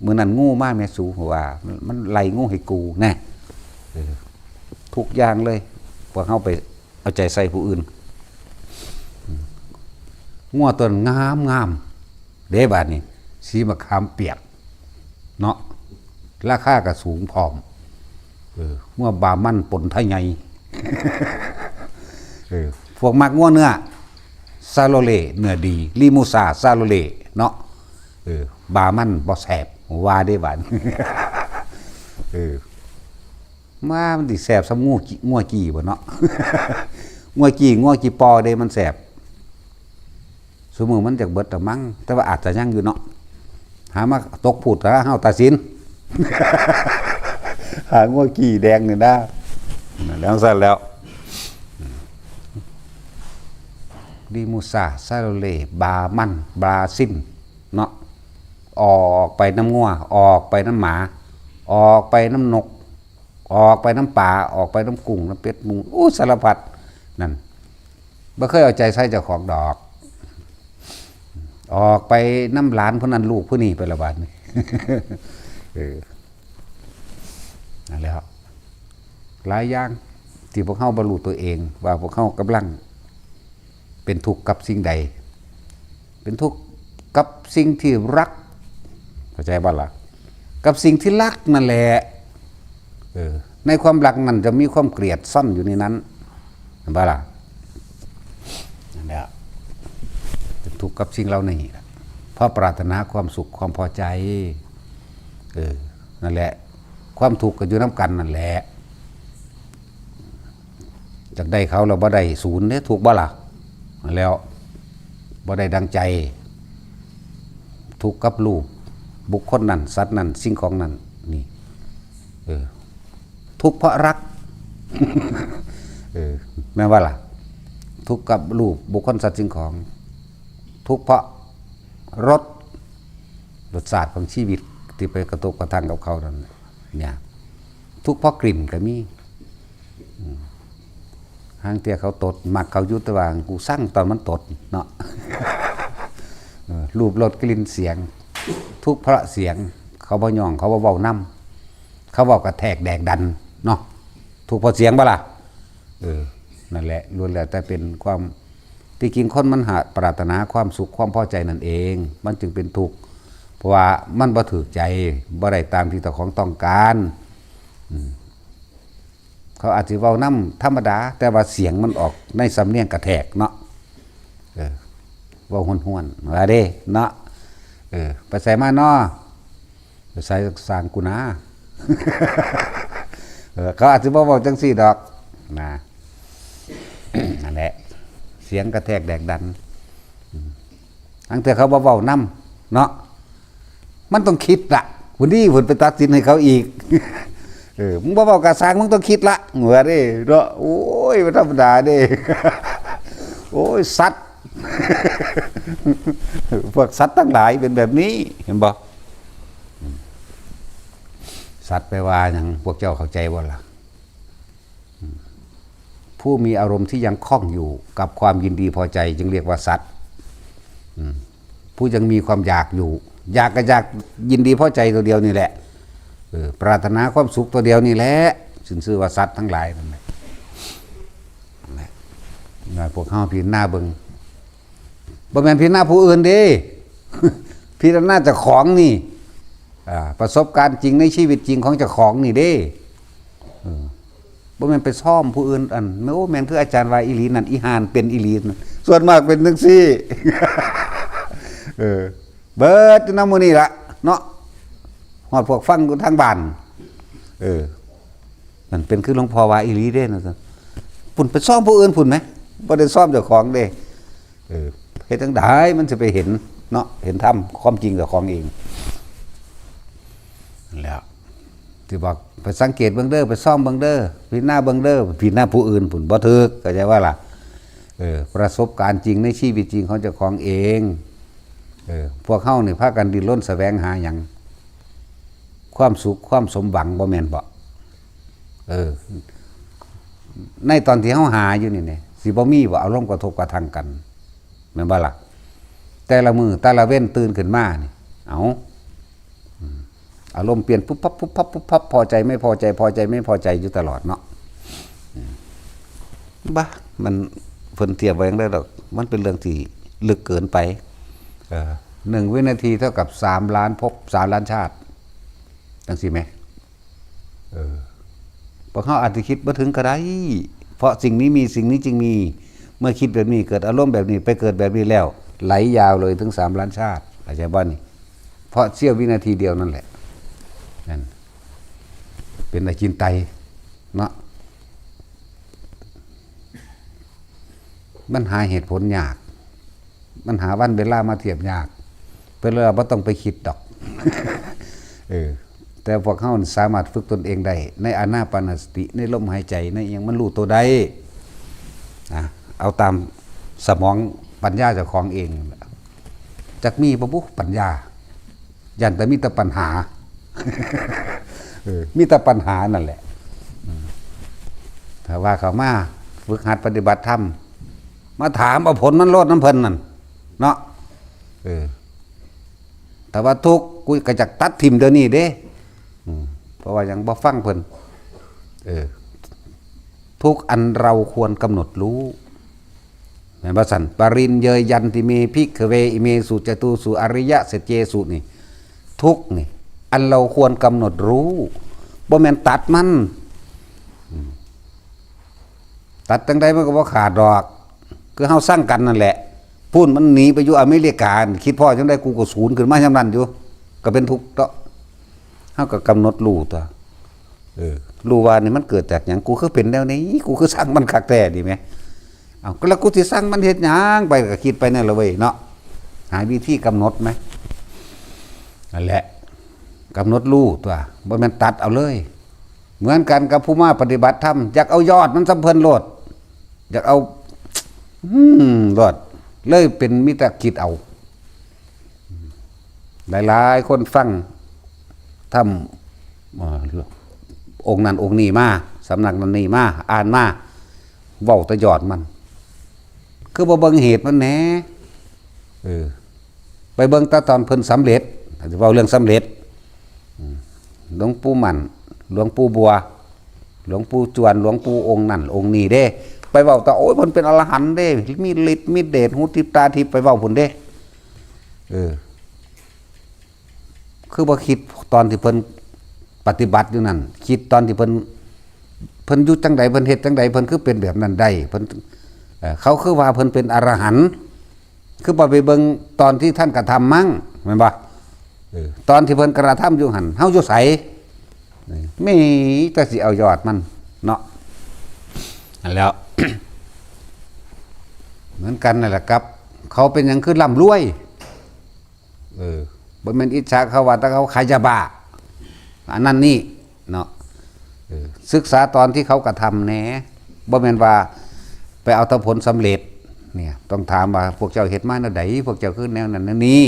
มื้อนั้นงูมาแม่สู เขาว่า มัน มันไล่งูให้กู แน่ เออ ทุกอย่างเลย พวกเฮาไปเอาใจใส่ผู้อื่น งัวตัวนั้นงามงามเด้บาดนี้ สีมะขามเปียก เนาะ ราคาก็สูงพร้อม เออ งัวบามันปนไทยใหญ่ เออ พวกมักงัวเนื้อ ซาโลเล่เนื้อดี ลีมูซา ซาโลเล่ เนาะ เออ บามันบ่แซ่บ ว่าเด้บาด เออ มามันสิแซ่บส่ำงัวกี้ งัวกี้บ่เนาะ งัวกี้ งัวกี้ปอเด้มันแซ่บ ซุมื้อมันจักเบิดละมั้ง แต่ว่าอาจจะยังอยู่เนาะ หามาตกพูดละเฮาตัดสิน หางัวกี้แดงนี่นะ แล้วซั่นแล้ว ลีมูซา ซาโลเล่ บามัน บราซิล เนาะ ออกไปนำงัว ออกไปนำหมา ออกไปนำนก ออกไปนำปลา ออกไปนำกุ้ง นำเป็ด หมู อู้ สารพัด นั่น บ่เคยเอาใจใส่เจ้าของดอก ออกไปนำหลานผู้นั้นลูกผู้นี้ไปละบาดนี้ เออ นั่นแหละครับ หลายอย่างที่พวกเฮาบ่รู้ตัวเอง ว่าพวกเฮากำลังเป็นทุกข์กับสิ่งใด เป็นทุกข์กับสิ่งที่รัก เข้าใจบ่ล่ะ กับสิ่งที่รักนั่นแหละ เออ ในความรักนั่นจะมีความเกลียดซ่อนอยู่ในนั้น เห็นบ่ล่ะ นั่นแหละ เป็นทุกข์กับสิ่งเหล่านี้ล่ะ เพราะปรารถนาความสุขความพอใจ เออ นั่นแหละ ความทุกข์ก็อยู่นำกันนั่นแหละ อยากได้เขาแล้วบ่ได้ ศูนย์เด้ ทุกข์บ่ล่ะ แล้วบ่ได้ดังใจ ทุกข์กับรูป บุคคลนั้น สัตว์นั้น สิ่งของนั้น นี่ เออ ทุกข์เพราะรัก เออ แม่นบ่ล่ะ ทุกข์กับรูป บุคคล สัตว์ สิ่งของ ทุกข์เพราะรส รสชาติของชีวิตที่ไปกระทบกระทั่งกับเขานั่น เนี่ย ทุกข์เพราะกลิ่นก็มี อืม ห่างเทื่อเขาตด มักเขาอยู่ แต่ว่ากูซังตอนมันตดเนาะ เออ รูป รส กลิ่น เสียง ทุกข์เพราะเสียง เขาบ่ย่อง เขาบ่เว้านำ เขาเว้ากระแทกแดกดันเนาะ ทุกข์เพราะเสียงบ่ล่ะ เออ นั่นแหละ ล้วนแล้วแต่เป็นความ ที่จริงคนมันหาปรารถนาความสุขความพอใจนั่นเอง มันจึงเป็นทุกข์ เพราะว่ามันบ่ถูกใจ บ่ได้ตามที่เจ้าของต้องการ อืม เขาอาจสิเว้านำธรรมดา แต่ว่าเสียงมันออกในสำเนียงกระแทกเนาะ เออ เว้าห้วนๆ ว่าเด้เนาะ เออ ไปไสมาน้อ ไปไส สร้างกูนา เออ เขาอาจสิบ่เว้าจังซี่ดอก นะ นั่นแหละ เสียงกระแทกแดกดัน อืม อังเทื่อเขาบ่เว้านำเนาะ มันต้องคิดละ พุ้นนี่พุ้นไปตัดสินให้เขาอีก เออ มึงบ่เว้ากะซ่าง มึงต้องคิดละ ว่าเด้เนาะ โอ้ย บ่ธรรมดาเด้ โอ้ย สัตว์ พวกสัตว์ทั้งหลายเป็นแบบนี้ เห็นบ่ สัตว์แปลว่าหยัง พวกเจ้าเข้าใจบ่ล่ะ ผู้มีอารมณ์ที่ยังคล่องอยู่กับความยินดีพอใจจึงเรียกว่าสัตว์ อืม ผู้ยังมีความอยากอยู่ อยากก็อยากยินดีพอใจตัวเดียวนี่แหละ เออ ปรารถนาความสุขตัวเดียวนี่แหละ จึงชื่อว่าสัตว์ทั้งหลายนั่นแหละ นั่นแหละ พวกเฮาพิจารณาเบิ่ง บ่แม่นพิจารณาผู้อื่นเด้ พิจารณาเจ้าของนี่ อ่า ประสบการณ์จริงในชีวิตจริงของเจ้าของนี่เด้ เออ บ่แม่นไปซ่อมผู้อื่น อัน โอ้ แม่นคืออาจารย์ว่าอีหลีนั่น อีห่านเป็นอีหลีนั่น ส่วนมากเป็นจังซี่ เออ เบิดอยู่นำหมู่นี่ละเนาะ ฮอดพวกฟังอยู่ทางบ้าน เออ นั่นเป็นคือหลวงพ่อว่าอีหลีเด้นะ พุ้นไปซ่อมผู้อื่นพุ้นไหม บ่ได้ซ่อมเจ้าของเด้ เออ เฮ็ดจั่งใดมันสิไปเห็นเนาะ เห็นธรรมความจริงเจ้าของเอง นั่นแหละ ที่บอกไปสังเกตเบิ่งเด้อ ไปซ่อมเบิ่งเด้อ พิจารณาเบิ่งเด้อ พิจารณาผู้อื่นพุ้นบ่ถูก เข้าใจว่าล่ะ เออ ประสบการณ์จริงในชีวิตจริงของเจ้าของเอง เออ พวกเฮานี่พากันดิ้นรนแสวงหาหยัง ความสุขความสมหวังบ่แม่นบ่ เออ ในตอนที่เฮาหาอยู่นี่เนี่ย สิบ่มีบ่อารมณ์กระทบกระทั่งกัน แม่นบ่ล่ะ แต่ละมื้อแต่ละเว็นตื่นขึ้นมานี่ เอา อืม อารมณ์เปลี่ยนปุ๊บปั๊บปุ๊บปั๊บปุ๊บปั๊บ พอใจไม่พอใจ พอใจไม่พอใจอยู่ตลอดเนาะ อืม บ่า มัน เพิ่นเทียบไว้จั่งใด๋ดอก มันเป็นเรื่องที่ลึกเกินไป เออ หนึ่งวินาทีเท่ากับสามล้านภพ สามล้านชาติ จั่งซี้แหม เออ พวกเฮาอาจสิคิดบ่ถึงก็ได้ เพราะสิ่งนี้มี สิ่งนี้จึงมี เมื่อคิดแบบนี้ เกิดอารมณ์แบบนี้ ไปเกิดแบบนี้แล้ว ไหลยาวเลยถึงสามล้านชาติ เข้าใจบ่นี่ เพราะเสี้ยววินาทีเดียวนั่นแหละ นั่น เป็นอจินไตยเนาะ มันหาเหตุผลยาก มันหาวันเวลามาเทียบยาก เพิ่นเลยว่าบ่ต้องไปคิดดอก เออ แต่พวกเฮานี่สามารถฝึกตนเองได้ ในอานาปานสติ ในลมหายใจ ในอิหยังมันรู้ตัวได้ นะ เอาตามสมองปัญญาเจ้าของเองนั่นแหละ จักมีบ่บุปัญญา ย่านแต่มีแต่ปัญหา เออ มีแต่ปัญหานั่นแหละ อืม ถ้าว่าเขามาฝึกหัดปฏิบัติธรรม มาถามเอาผลมันโลดนำเพิ่นนั่น เนาะ เออ ถ้าว่าทุกข์ กูก็จักตัดถิ่มเดี๋ยวนี้เด้ อืม เพราะว่ายังบ่ฟังเพิ่น เออ ทุกข์อันเราควรกำหนดรู้ แม่นบ่ซั่น ปริญเยยยันติเม ภิกขเว อิเมสุจตุสุ อริยสัจเจสุ นี่ ทุกข์นี่ อันเราควรกำหนดรู้ บ่แม่นตัดมัน อืม ตัดจั่งใดมันก็บ่ขาดดอก คือเฮาซังกันนั่นแหละ พู้นมันหนีไปอยู่อเมริกา คิดพ้อจั่งใดกูก็สูญขึ้นมายามนั้นอยู่ ก็เป็นทุกข์เนาะ เฮาก็กำหนดรู้ตั๊ว เออ รู้ว่านี่มันเกิดจากหยัง กูคือเป็นแนวนี้ กูคือซังมันคักแท้นี่แหม เอ้า ก็แล้วกูสิซังมันเฮ็ดหยัง ไปก็คิดไปนั่นล่ะเว้ยเนาะ หาวิธีกำหนดแหม นั่นแหละ กำหนดรู้ตั๊ว บ่แม่นตัดเอาเลย เหมือนกันกับผู้มาปฏิบัติธรรม อยากเอายอดมันส่ำเพิ่นโลด อยากเอา อืม โลด เลยเป็นมีแต่คิดเอา หลายๆคนฟังธรรม เอ่อ องค์นั้นองค์นี้มา สำนักนั้นนี่มา อ่านมา เว้าแต่ยอดมัน คือบ่เบิ่งเหตุมันแหน่ เออ ไปเบิ่งแต่ตอนเพิ่นสำเร็จ เว้าเรื่องสำเร็จ อืม หลวงปู่มั่น หลวงปู่บัว หลวงปู่จวน หลวงปู่องค์นั่นองค์นี้เด้ ไปเว้าแต่ โอ้ย เพิ่นเป็นอรหันต์เด้ มีฤทธิ์มีเดช หูทิพย์ตาทิพย์ ไปเว้าพุ้นเด้ เออ คือบ่คิดตอนที่เพิ่นปฏิบัติอยู่นั่น คิดตอนที่เพิ่น เพิ่นอยู่จั่งใด เพิ่นเฮ็ดจั่งใด เพิ่นคือเป็นแบบนั้นได้ เพิ่น เอ่อ เขาคือว่าเพิ่นเป็นอรหันต์ คือบ่ไปเบิ่งตอนที่ท่านกระทำมั้ง แม่นบ่ เออ ตอนที่เพิ่นกระทำอยู่หั่น เฮาอยู่ไส นี่ มีแต่สิเอายอดมันเนาะ นั่นแหล้ว เหมือนกันนั่นแหละครับ เขาเป็นหยังคือร่ำรวย เออ บ่แม่นอิจฉาเขาว่าแต่เขาขายยาบ้า อันนั้นนี่เนาะ เออ ศึกษาตอนที่เขากระทำแหน่ บ่แม่นว่าไปเอาแต่ผลสำเร็จ เนี่ย ต้องถามว่าพวกเจ้าเฮ็ดมาแนวใด พวกเจ้าคือแนวนั้นแนวนี้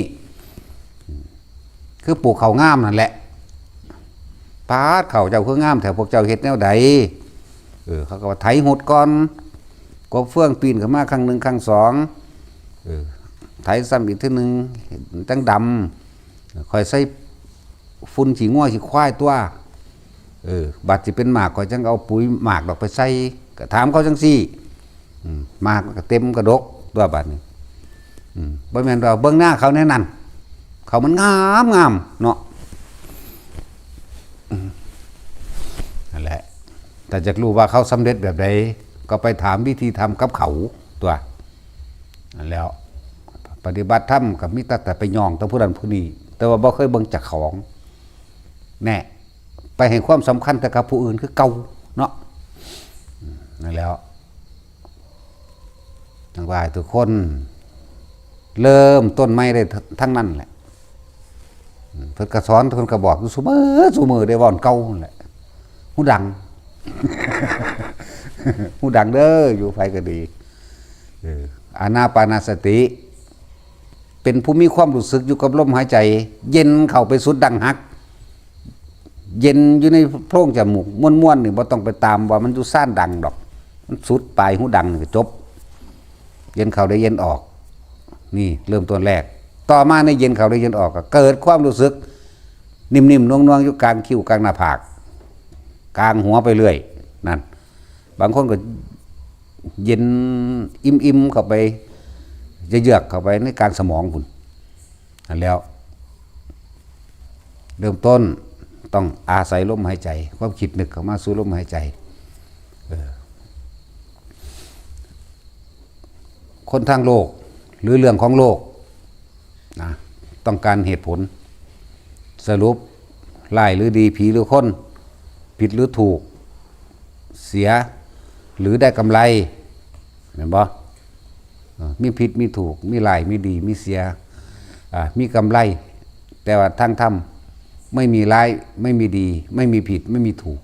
คือปลูกข้าวงามนั่นแหละ ปาดข้าวเจ้าคืองามแท้ พวกเจ้าเฮ็ดแนวใด เออ เขาก็ว่าไถหุดก่อน กบเฟืองปีนขึ้นมาครั้งหนึ่งครั้งสอง เออ ไถซ้ำอีกเทื่อหนึ่ง จั่งดำ ค่อยใส่ ฝุ่นขี้งัวขี้ควายตั๊ว เออ บัดสิเป็นหมาก ข้อยจั่งเอาปุ๋ยหมากดอกไปใส่ ก็ถามเขาจั่งซี้ อืม หมากมันก็เต็มกระดกตั๊วบัดนี้ อืม บ่แม่นว่าเบิ่งหน้าเขาแนวนั้น เขามันงามงามเนาะ อืม นั่นแหละ ถ้าอยากรู้ว่าเขาสำเร็จแบบใด ก็ไปถามวิธีทำกับเขาตั๊ว นั่นแหล้ว ปฏิบัติธรรมก็มีแต่ แต่ไปย่องแต่ผู้นั้นผู้นี้ แต่ว่าบ่เคยเบิ่งเจ้าของ แน่ ไปให้ความสำคัญแต่กับผู้อื่นคือเก่าเนาะ นั่นแหล้ว ทั้งหลายทุกคน เริ่มต้นใหม่ได้ทั้งนั้นแหละ เพิ่นก็สอน เพิ่นก็บอกอยู่ซุมื้อซุมื้อ ได้เว้าเก่านั่นแหละ หูดัง หูดังเด้อ อยู่ไผก็ดี เออ อานาปานสติ เป็นผู้มีความรู้สึกอยู่กับลมหายใจ เย็นเข้าไปสุดดั้งหัก เย็นอยู่ในโพรงจมูก ม่วนๆ นี่บ่ต้องไปตามว่ามันอยู่ซ่านดังดอก มันสุดปลายหูดังนี่ก็จบ เย็นเข้าได้เย็นออก นี่เริ่มต้นแรก ต่อมาในเย็นเข้าได้เย็นออก ก็เกิดความรู้สึก นิ่มๆ นวลๆ อยู่กลางคิ้วกลางหน้าผาก กลางหัวไปเรื่อย นั่น บางคนก็ เย็นอิ่มๆเข้าไป เยือกๆเข้าไปในกลางสมองพุ้น นั่นแล้ว เริ่มต้นต้องอาศัยลมหายใจ ความคิดนึกเข้ามาสู่ลมหายใจ เออ คนทางโลก หรือเรื่องของโลกนะ ต้องการเหตุผล สรุป ร้ายหรือดี ผีหรือคน ผิดหรือถูก เสีย หรือได้กำไร เห็นบ่ เออ มีผิดมีถูก มีร้ายมีดี มีเสีย อ่า มีกำไร แต่ว่าทางธรรมไม่มีร้าย ไม่มีดี ไม่มีผิด ไม่มีถูก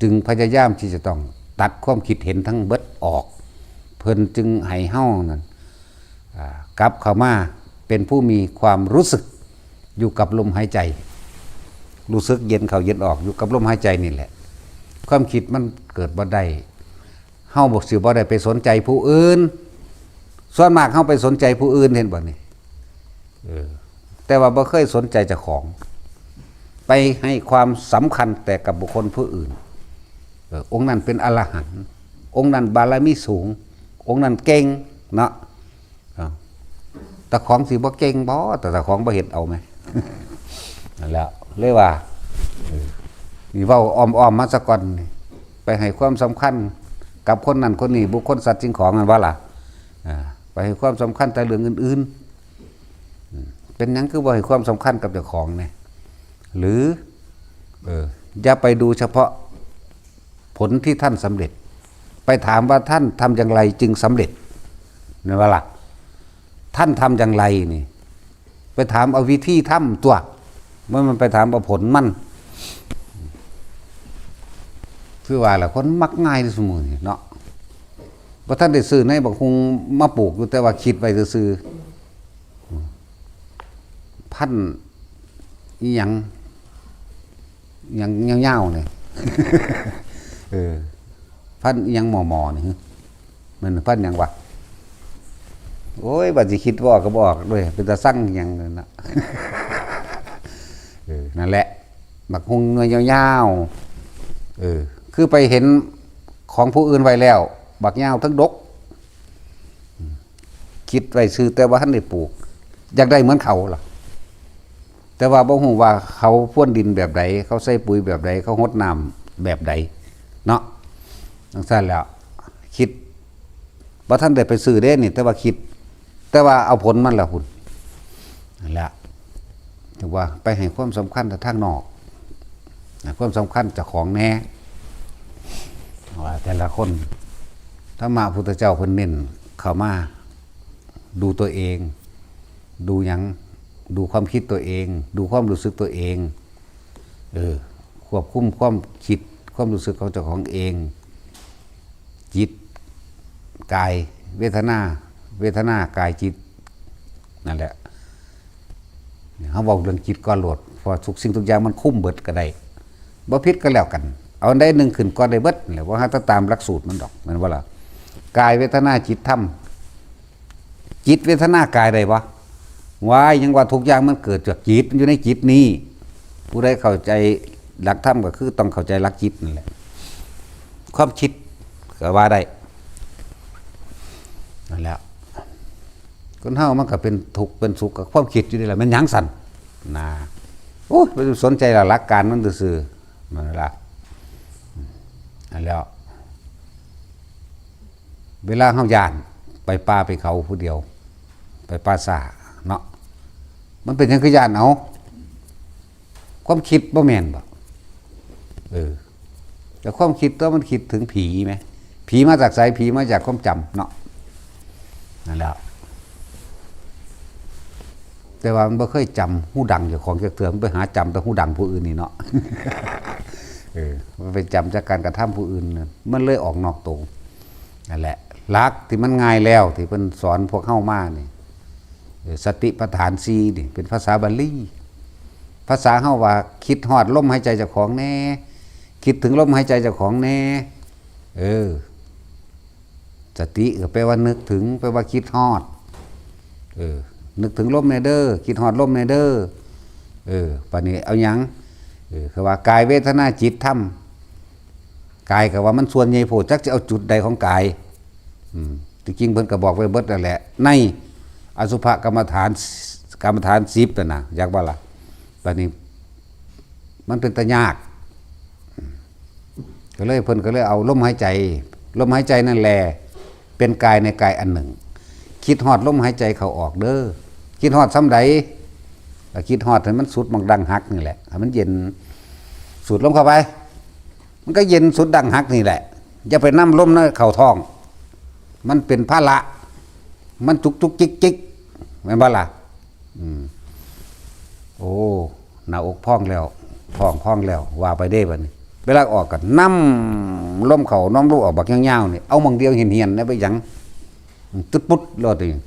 จึงพยายามที่จะต้องตัดความคิดเห็นทั้งเบิดออก เพิ่นจึงให้เฮานั่น อ่า กลับเข้ามาเป็นผู้มีความรู้สึกอยู่กับลมหายใจ รู้สึกเย็นเข้าเย็นออกอยู่กับลมหายใจนี่แหละ ความคิดมันเกิดบ่ได้ เฮาบ่สิบ่ได้ไปสนใจผู้อื่น ส่วนมากเฮาไปสนใจผู้อื่น เห็นบ่นี่ เออ แต่ว่าบ่เคยสนใจเจ้าของ ไปให้ความสำคัญแต่กับบุคคลผู้อื่น เออ องค์นั้นเป็นอรหันต์ องค์นั้นบารมีสูง องค์นั้นเก่ง เนาะ เอ้า เจ้าของสิบ่เก่งบ่ แต่เจ้าของบ่เฮ็ดเอาแหม นั่นแหละ เลยว่า เออ นี่เว้าอ้อมๆมาซะก่อนนี่ ไปให้ความสำคัญกับคนนั้นคนนี้ บุคคลสัตว์สิ่งของ แม่นบ่ล่ะ อ่า ไปให้ความสำคัญแต่เรื่องอื่นๆ อืม เป็นหยังคือบ่ให้ความสำคัญกับเจ้าของเนี่ย หรือ เออ อย่าไปดูเฉพาะผลที่ท่านสำเร็จ ไปถามว่าท่านทำอย่างไรจึงสำเร็จ แม่นบ่ล่ะ ท่านทำอย่างไรนี่ ไปถามเอาวิธีทำตั๊ว บ่แม่นไปถามเอาผลมัน คือว่าล่ะ คนมักง่ายซุมื้อนี้เนาะ บ่ทันได้ซื้อในบักฮุ่งมาปลูกอยู่ แต่ว่าคิดไว้ซื่อๆ พันธุ์อิหยัง อิหยังยาวๆนี่ เออ พันธุ์อิหยังหม่อๆนี่ มันพันธุ์หยังวะ โอ้ย บัดสิคิดบ่ออกก็บ่ออกด้วย เป็นตาสั่งหยังนั่นน่ะ เออ นั่นแหละ บักฮุ่งหน่วยยาวๆ เออ คือไปเห็นของผู้อื่นไว้แล้ว บักยาวทั้งดก คิดไว้ซื่อแต่ว่าทันได้ปลูก อยากได้เหมือนเขาล่ะ แต่ว่าบ่ฮู้ว่าเขาพรวนดินแบบใด เขาใส่ปุ๋ยแบบใด เขาหดน้ำแบบใด เนาะ จั่งซั้นแหล้ว คิด บ่ทันได้ไปซื้อเด้นี่ แต่ว่าคิด แต่ว่าเอาผลมันล่ะพุ้น นั่นแหละ ถือว่าไปให้ความสำคัญแต่ทางนอก ให้ความสำคัญเจ้าของแหน่ ว่าแต่ละคน ธรรมะพุทธเจ้าเพิ่นเน้นเข้ามา ดูตัวเอง ดูหยัง ดูความคิดตัวเอง ดูความรู้สึกตัวเอง เออ ควบคุมความคิด ความรู้สึกของเจ้าของเอง จิต กาย เวทนา เวทนา กาย จิต นั่นแหละ เฮาเว้าเรื่องจิตก่อนโลด เพราะว่าทุกสิ่งทุกอย่างมันคุมเบิดก็ได้ บ่ผิดก็แล้วกัน เอาอันใดหนึ่งขึ้นก่อนได้เบิดนั่นแหละ ว่าหาแต่ตามหลักสูตรมันดอก แม่นบ่ล่ะ กาย เวทนา จิต ธรรม จิต เวทนา กาย ได้บ่ ว้าย ยังว่าทุกอย่างมันเกิดจากจิต มันอยู่ในจิตนี้ ผู้ใดเข้าใจหลักธรรมก็คือต้องเข้าใจหลักจิตนั่นแหละ ความคิดก็ว่าได้ นั่นแหละ คนเฮามันก็เป็นทุกข์เป็นสุขกับความคิดอยู่นี่แหละ แม่นหยังสั่น นะ โอ้ย ไปสนใจหลักการมันซื่อๆ นั่นล่ะ อันแล้ว เวลาเฮาย้านไปป่าไปเขาผู้เดียว ไปป่าช้าเนาะ มันเป็นหยังคือย้าน เอา ความคิดบ่แม่นบ่ เออ แต่ความคิดตัวมันคิดถึงผีไหม ผีมาจากไส ผีมาจากความจำเนาะ นั่นแหละ แต่ว่ามันบ่เคยจำฮู้ดังเจ้าของจักเทื่อ มันไปหาจำแต่ฮู้ดังผู้อื่นนี่เนาะ เออ มันไปจำจากการกระทำผู้อื่นน่ะ มันเลยออกนอกตัว นั่นแหละ หลักที่มันง่ายแล้ว ที่เพิ่นสอนพวกเฮามานี่ เออ สติปัฏฐานสี่นี่ เป็นภาษาบาลี ภาษาเฮาว่า คิดฮอดลมหายใจเจ้าของแหน่ คิดถึงลมหายใจเจ้าของแหน่ เออ สติก็แปลว่านึกถึง แปลว่าคิดฮอด เออ นึกถึงลมแหน่เด้อ คิดฮอดลมแหน่เด้อ เออ บัดนี้เอาหยัง เออ คือว่ากาย เวทนา จิต ธรรม กายก็ว่ามันส่วนใหญ่โพด จักสิเอาจุดใดของกาย อืม ที่จริงเพิ่นก็บอกไว้เบิดนั่นแหละ ในอสุภกรรมฐาน กรรมฐานสิบนั่นน่ะ อยากว่าล่ะ บัดนี้ มันเป็นตายาก ก็เลยเพิ่นก็เลยเอาลมหายใจ ลมหายใจนั่นแหละ เป็นกายในกายอันหนึ่ง คิดฮอดลมหายใจเข้าออกเด้อ คิดฮอดส่ำใด ก็คิดฮอดให้มันสุดหม่องดั้งหักนี่แหละ ให้มันเย็น สูดลมเข้าไป มันก็เย็นสุดดั้งหักนี่แหละ อย่าไปนำลมนั้นเข้าท้อง มันเป็นภาระ มันจุกจุกจิกจิก แม่นบ่ล่ะ อืม โอ้ หน้าอกพองแล้ว ท้องพองแล้ว ว่าไปเด้บัดนี้ เวลาออกก็นำลมเข้านำลมออกบักยาวๆนี่ เอาหม่องเดียวเหี่ยนๆนะ ไปหยัง ตึ๊ดปุ๊ดโลดนี่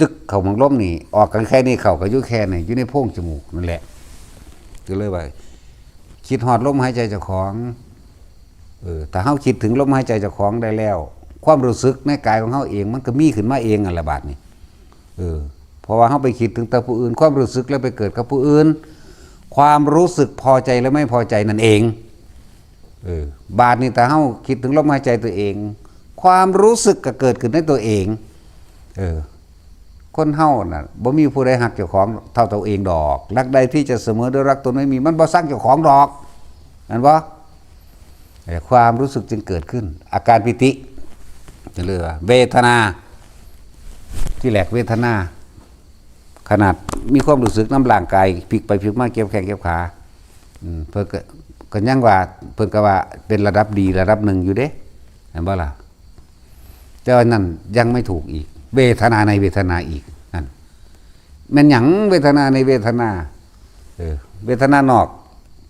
ตึกเข้าหม่องลมนี่ ออกกันแค่นี้ เข้าก็อยู่แค่นี้ อยู่ในโพรงจมูกนั่นแหละ ก็เลยว่า คิดฮอดลมหายใจเจ้าของ เออ ถ้าเฮาคิดถึงลมหายใจเจ้าของได้แล้ว ความรู้สึกในกายของเฮาเอง มันก็มีขึ้นมาเองนั่นแหละบาดนี้ เออ เพราะว่าเฮาไปคิดถึงแต่ผู้อื่น ความรู้สึกแล้วไปเกิดกับผู้อื่น ความรู้สึกพอใจและไม่พอใจนั่นเอง เออ บาดนี้ถ้าเฮาคิดถึงลมหายใจตัวเอง ความรู้สึกก็เกิดขึ้นในตัวเอง เออ คนเฮาน่ะ บ่มีผู้ใดฮักเจ้าของเท่าตัวเองดอก รักใดที่จะเสมอด้วยรักตนไม่มี มันบ่ซักเจ้าของดอก แม่นบ่ แต่ความรู้สึกจึงเกิดขึ้น อาการปีติ จะเรียกว่าเวทนา ที่แรกเวทนา ขนาดมีความรู้สึกนำร่างกายพลิกไปพลิกมา เก็บแข้งเก็บขา อืม เพิ่นก็ ก็ยังว่า เพิ่นก็ว่าเป็นระดับดีระดับหนึ่งอยู่เด้ แม่นบ่ล่ะ แต่ว่านั่นยังไม่ถูกอีก เวทนาในเวทนาอีก นั่น แม่นหยังเวทนาในเวทนา เออ เวทนานอก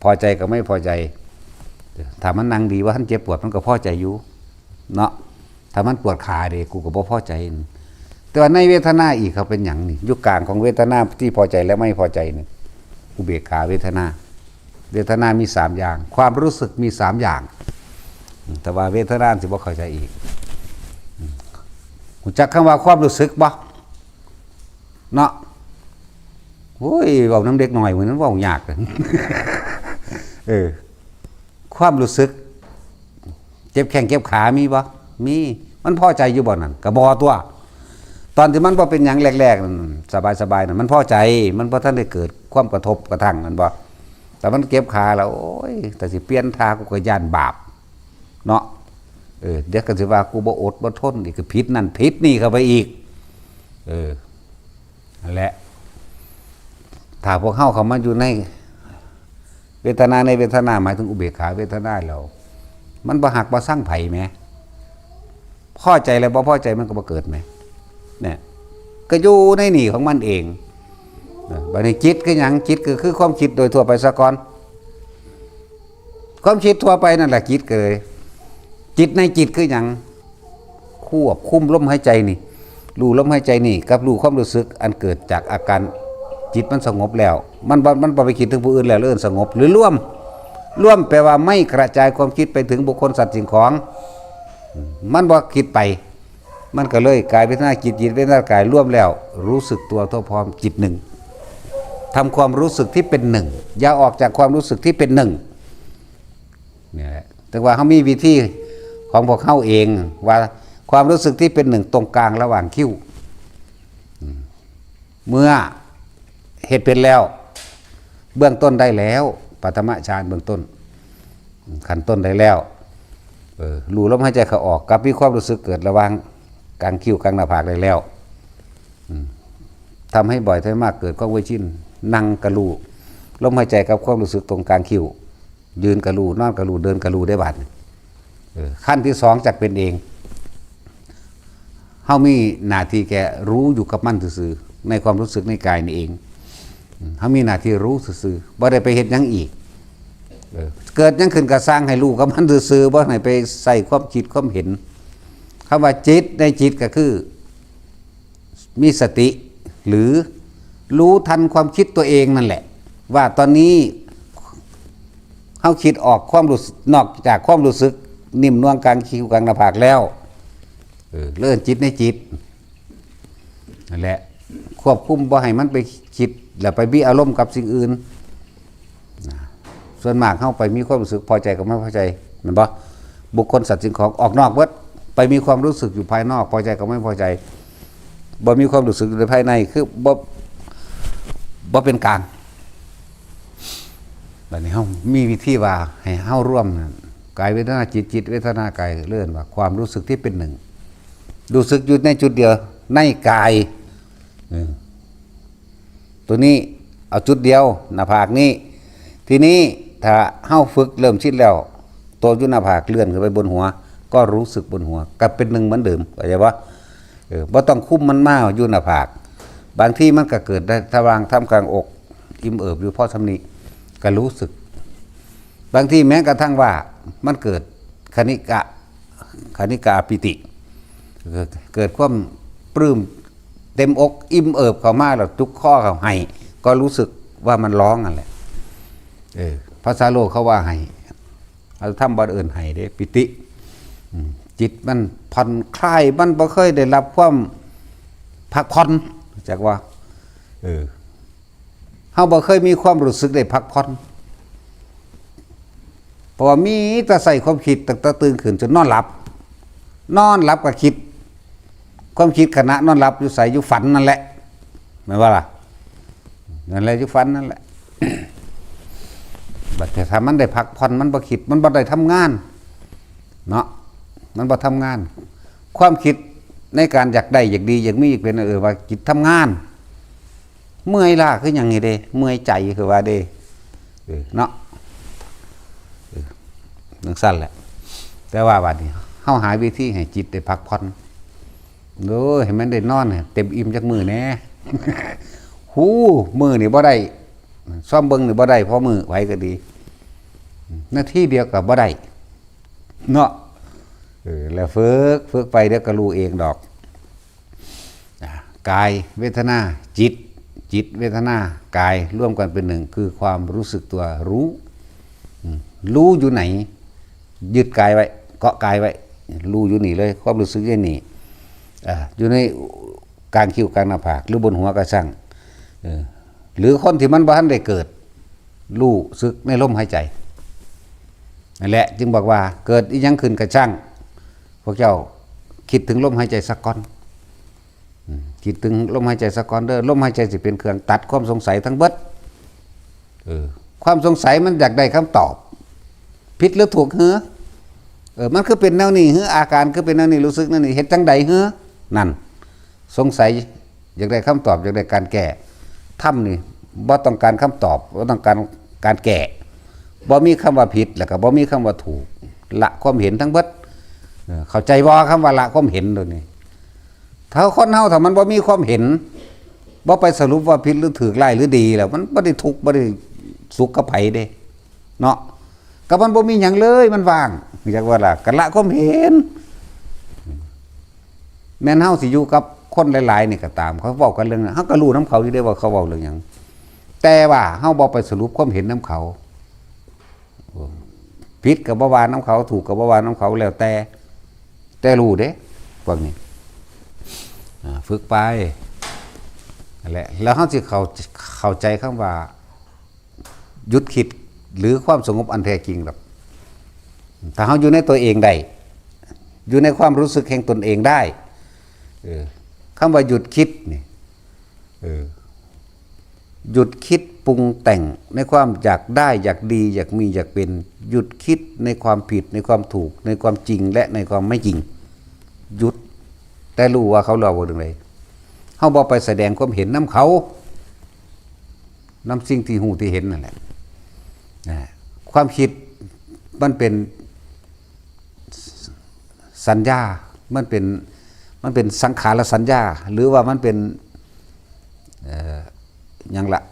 พอใจกับไม่พอใจ เออ ถ้ามันนั่งดี บ่ทันเจ็บปวด มันก็พอใจอยู่ เนาะ ถ้ามันปวดขาเด้ กูก็บ่พอใจ แต่ว่าในเวทนาอีก เขาเป็นหยังนี่ อยู่กลางของเวทนาที่พอใจและไม่พอใจนี่ อุเบกขาเวทนา เวทนามีสามอย่าง ความรู้สึกมีสามอย่าง แต่ว่าเวทนาสิบ่เข้าใจอีก ฮู้จักคำว่าความรู้สึกบ่ เนาะ โอ้ย เว้านำเด็กน้อยมื้อนั้นเว้ายาก เออ ความรู้สึก เจ็บแข้งเจ็บขามีบ่ มี มันพอใจอยู่บ่นั่น ก็บ่ตั๊ว ตอนที่มันบ่เป็นหยังแรกๆนั่น สบายๆนั่น มันพอใจ มันบ่ทันได้เกิดความกระทบกระทั่ง แม่นบ่ แต่มันเจ็บขาแล้ว โอ้ย แต่สิเปลี่ยนท่า กูก็ย้านบาป เนาะ เออ เดี๋ยวก็สิว่ากูบ่อดบ่ทนอีก ก็ผิดนั่นผิดนี่เข้าไปอีก เออ นั่นแหละ ถ้าพวกเฮาเข้ามาอยู่ในเวทนา ในเวทนา หมายถึงอุเบกขาเวทนาแล้ว มันบ่ฮักบ่ซังไผแหม พอใจแล้วบ่พอใจมันก็บ่เกิดแหม เนี่ย ก็อยู่ในนี่ของมันเอง เออ บัดนี้จิตคือหยัง จิตก็คือความคิดโดยทั่วไปซะก่อน ความคิดทั่วไปนั่นแหละจิตก็เลย จิตในจิตคือหยัง ควบคุมลมหายใจนี่ รู้ลมหายใจนี่ กับรู้ความรู้สึกอันเกิดจากอาการจิตมันสงบแล้ว มันบ่ มันบ่ไปคิดถึงผู้อื่นแล้ว เอิ้นสงบ หรือรวม รวมแปลว่าไม่กระจายความคิดไปถึงบุคคลสัตว์สิ่งของ มันบ่คิดไป มันก็เลยกายเวทนาจิต จิตเวทนากาย รวมแล้ว รู้สึกตัวทั่วพร้อมจิตหนึ่ง ทำความรู้สึกที่เป็นหนึ่ง อย่าออกจากความรู้สึกที่เป็นหนึ่ง นี่แหละ แต่ว่าเฮามีวิธีของพวกเฮาเอง ว่าความรู้สึกที่เป็นหนึ่งตรงกลางระหว่างคิ้ว อืม เมื่อเฮ็ดเป็นแล้ว เบื้องต้นได้แล้ว ปฐมฌานเบื้องต้น ขั้นต้นได้แล้ว เออ รู้ลมหายใจเข้าออก กับมีความรู้สึกเกิดระหว่างกลางคิ้วกลางหน้าผากได้แล้ว อืม ทำให้บ่อย ทำให้มาก เกิดความเคยชิน นั่งก็รู้ลมหายใจกับความรู้สึกตรงกลางคิ้ว ยืนก็รู้ นอนก็รู้ เดินก็รู้ ได้บาดนี้ เออ ขั้นที่สองจักเป็นเอง เฮามีหน้าที่แค่รู้อยู่กับมันซื่อๆ ในความรู้สึกในกายนี่เอง อืม เฮามีหน้าที่รู้ซื่อๆ บ่ได้ไปเฮ็ดหยังอีก เออ เกิดหยังขึ้นก็ซ่างให้รู้กับมันซื่อๆ บ่ให้ไปใส่ความคิดความเห็น คำว่าจิตในจิตก็คือ มีสติ หรือรู้ทันความคิดตัวเองนั่นแหละ ว่าตอนนี้เฮาคิดออกความรู้สึก นอกจากความรู้สึกนิ่มนวลกลางคิ้วกลางหน้าผากแล้ว เออ เริ่มจิตในจิต นั่นแหละ ควบคุมบ่ให้มันไปคิด แล้วไปมีอารมณ์กับสิ่งอื่น นะ ส่วนมากเฮาไปมีความรู้สึกพอใจกับไม่พอใจ แม่นบ่ บุคคลสัตว์สิ่งของออกนอกเบิด ไปมีความรู้สึกอยู่ภายนอก พอใจกับไม่พอใจ บ่มีความรู้สึกอยู่ในภายใน คือบ่บ่เป็นกลาง บัดนี้เฮามีวิธีว่าให้เฮารวมนั่น กายเวทนาจิต จิตเวทนากาย เรียกว่าความรู้สึกที่เป็นหนึ่ง รู้สึกอยู่ในจุดเดียว ในกาย เออ ตัวนี้เอาจุดเดียว หน้าผากนี้ ทีนี้ถ้าเฮาฝึกเริ่มชินแล้ว ตัวอยู่หน้าผากเลื่อนขึ้นไปบนหัว ก็รู้สึกบนหัว กลับเป็นหนึ่งเหมือนเดิม เข้าใจปะ? เออ บ่ต้องคุมมันมาอยู่หน้าผาก บางทีมันก็เกิดได้ทวารทำกลางอก อิ่มเอิบอยู่พอส่ำนี้ ก็รู้สึก บางทีแม้กระทั่งว่ามันเกิดคณิกะ คณิกาปีติ เกิดความปลื้มเต็มอก อิ่มเอิบเข้ามาแล้วจุกคอเข้าไห้ ก็รู้สึกว่ามันร้องนั่นแหละ เออ ภาษาโลกเขาว่าไห้ เอาธรรมะเอิ้นไห้เด้ ปีติ อืม จิตมันผ่อนคลาย มันบ่เคยได้รับความพักผ่อน จักว่า เออ เฮาบ่เคยมีความรู้สึกได้พักผ่อน เพราะว่ามีแต่ใส่ความคิดตั้งแต่ตื่นขึ้นจนนอนหลับ นอนหลับก็คิด ความคิดขณะนอนหลับอยู่ไส อยู่ฝันนั่นแหละ แม่นบ่ล่ะ? นั่นแหละ อยู่ฝันนั่นแหละ บัดแต่ถ้ามันได้พักผ่อน มันบ่คิด มันบ่ได้ทำงาน เนาะ มันบ่ทำงาน ความคิดในการอยากได้ อยากดี อยากมี อยากเป็น เออ ว่าจิตทำงาน เมื่อยล้าคือหยังนี่เด้ เมื่อยใจคือว่าเด้ เออ เนาะ เออ จั่งซั้นแหละ แต่ว่าบัดนี้ เฮาหาวิธีให้จิตได้พักผ่อน โอ้ย ให้มันได้นอนให้เต็มอิ่มจักมื้อแหน่ ฮู้ มื้อนี่บ่ได้ ซ่อมเบิ่งนี่บ่ได้ พอมื้อ ไผก็ดี นาทีเดียวก็บ่ได้ เนาะ เออ แล้วฝึก ฝึกไปเดี๋ยวก็รู้เองดอก อ่ะ กายเวทนา จิต จิตเวทนา กายรวมกันเป็นหนึ่ง คือความรู้สึกตัวรู้ อืม รู้อยู่ไหน ยึดกายไว้ เกาะกายไว้ รู้อยู่นี่เลย ความรู้สึกอยู่นี่ อ่า อยู่ในกลางคิ้วกลางหน้าผาก หรือบนหัวก็ช่าง เออ หรือคนที่มันบ่ทันได้เกิด รู้สึกในลมหายใจ นั่นแหละ จึงบอกว่าเกิดอิหยังขึ้นก็ช่าง พวกเจ้าคิดถึงลมหายใจสักก่อน อืม คิดถึงลมหายใจสักก่อนเด้อ ลมหายใจสิเป็นเครื่องตัดความสงสัยทั้งเบิด เออ ความสงสัยมันอยากได้คำตอบ ผิดหรือถูกหือ เออ มันคือเป็นแนวนี้หือ อาการคือเป็นแนวนี้ รู้สึกแนวนี้ เฮ็ดจั่งใดหือ นั่น สงสัย อยากได้คำตอบ อยากได้การแก้ ธรรมนี่บ่ต้องการคำตอบ บ่ต้องการการแก้ บ่มีคำว่าผิด แล้วก็บ่มีคำว่าถูก ละความเห็นทั้งเบิด เออ เข้าใจบ่ คำว่าละความเห็นโดยนี้ ถ้าคนเฮาถ้ามันบ่มีความเห็น บ่ไปสรุปว่าผิดหรือถูก ร้ายหรือดีแล้ว มันบ่ได้ทุกข์ บ่ได้สุขกับไผเด้ เนาะ ก็มันบ่มีหยังเลย มันว่าง จักว่าล่ะ ก็ละความเห็น แม่นเฮาสิอยู่กับคนหลายๆนี่ก็ตาม เขาเว้ากันเรื่องนั้น เฮาก็รู้นำเขาอยู่เด้ว่าเขาเว้าเรื่องหยัง แต่ว่าเฮาบ่ไปสรุปความเห็นนำเขา ผิดก็บ่ว่านำเขา ถูกก็บ่ว่านำเขา แล้วแต่ แต่รู้เด้ พวกนี้ อ่า ฝึกไป นั่นแหละ แล้วเฮาสิเข้า เข้าใจคำว่า หยุดคิด หรือความสงบอันแท้จริงดอก ถ้าเฮาอยู่ในตัวเองได้ อยู่ในความรู้สึกแห่งตนเองได้ เออ คำว่าหยุดคิดนี่ เออ หยุดคิดปรุงแต่งในความอยากได้ อยากดี อยากมี อยากเป็น หยุดคิดในความผิด ในความถูก ในความจริง และในความไม่จริง หยุด แต่รู้ว่าเขาเล่าเรื่องใด เฮาบ่ไปแสดงความเห็นนำเขา นำสิ่งที่ฮู้ที่เห็นนั่นแหละ นะ ความคิดมันเป็นสัญญา มันเป็น มันเป็นสังขารสัญญา หรือว่ามันเป็น เอ่อ หยังละ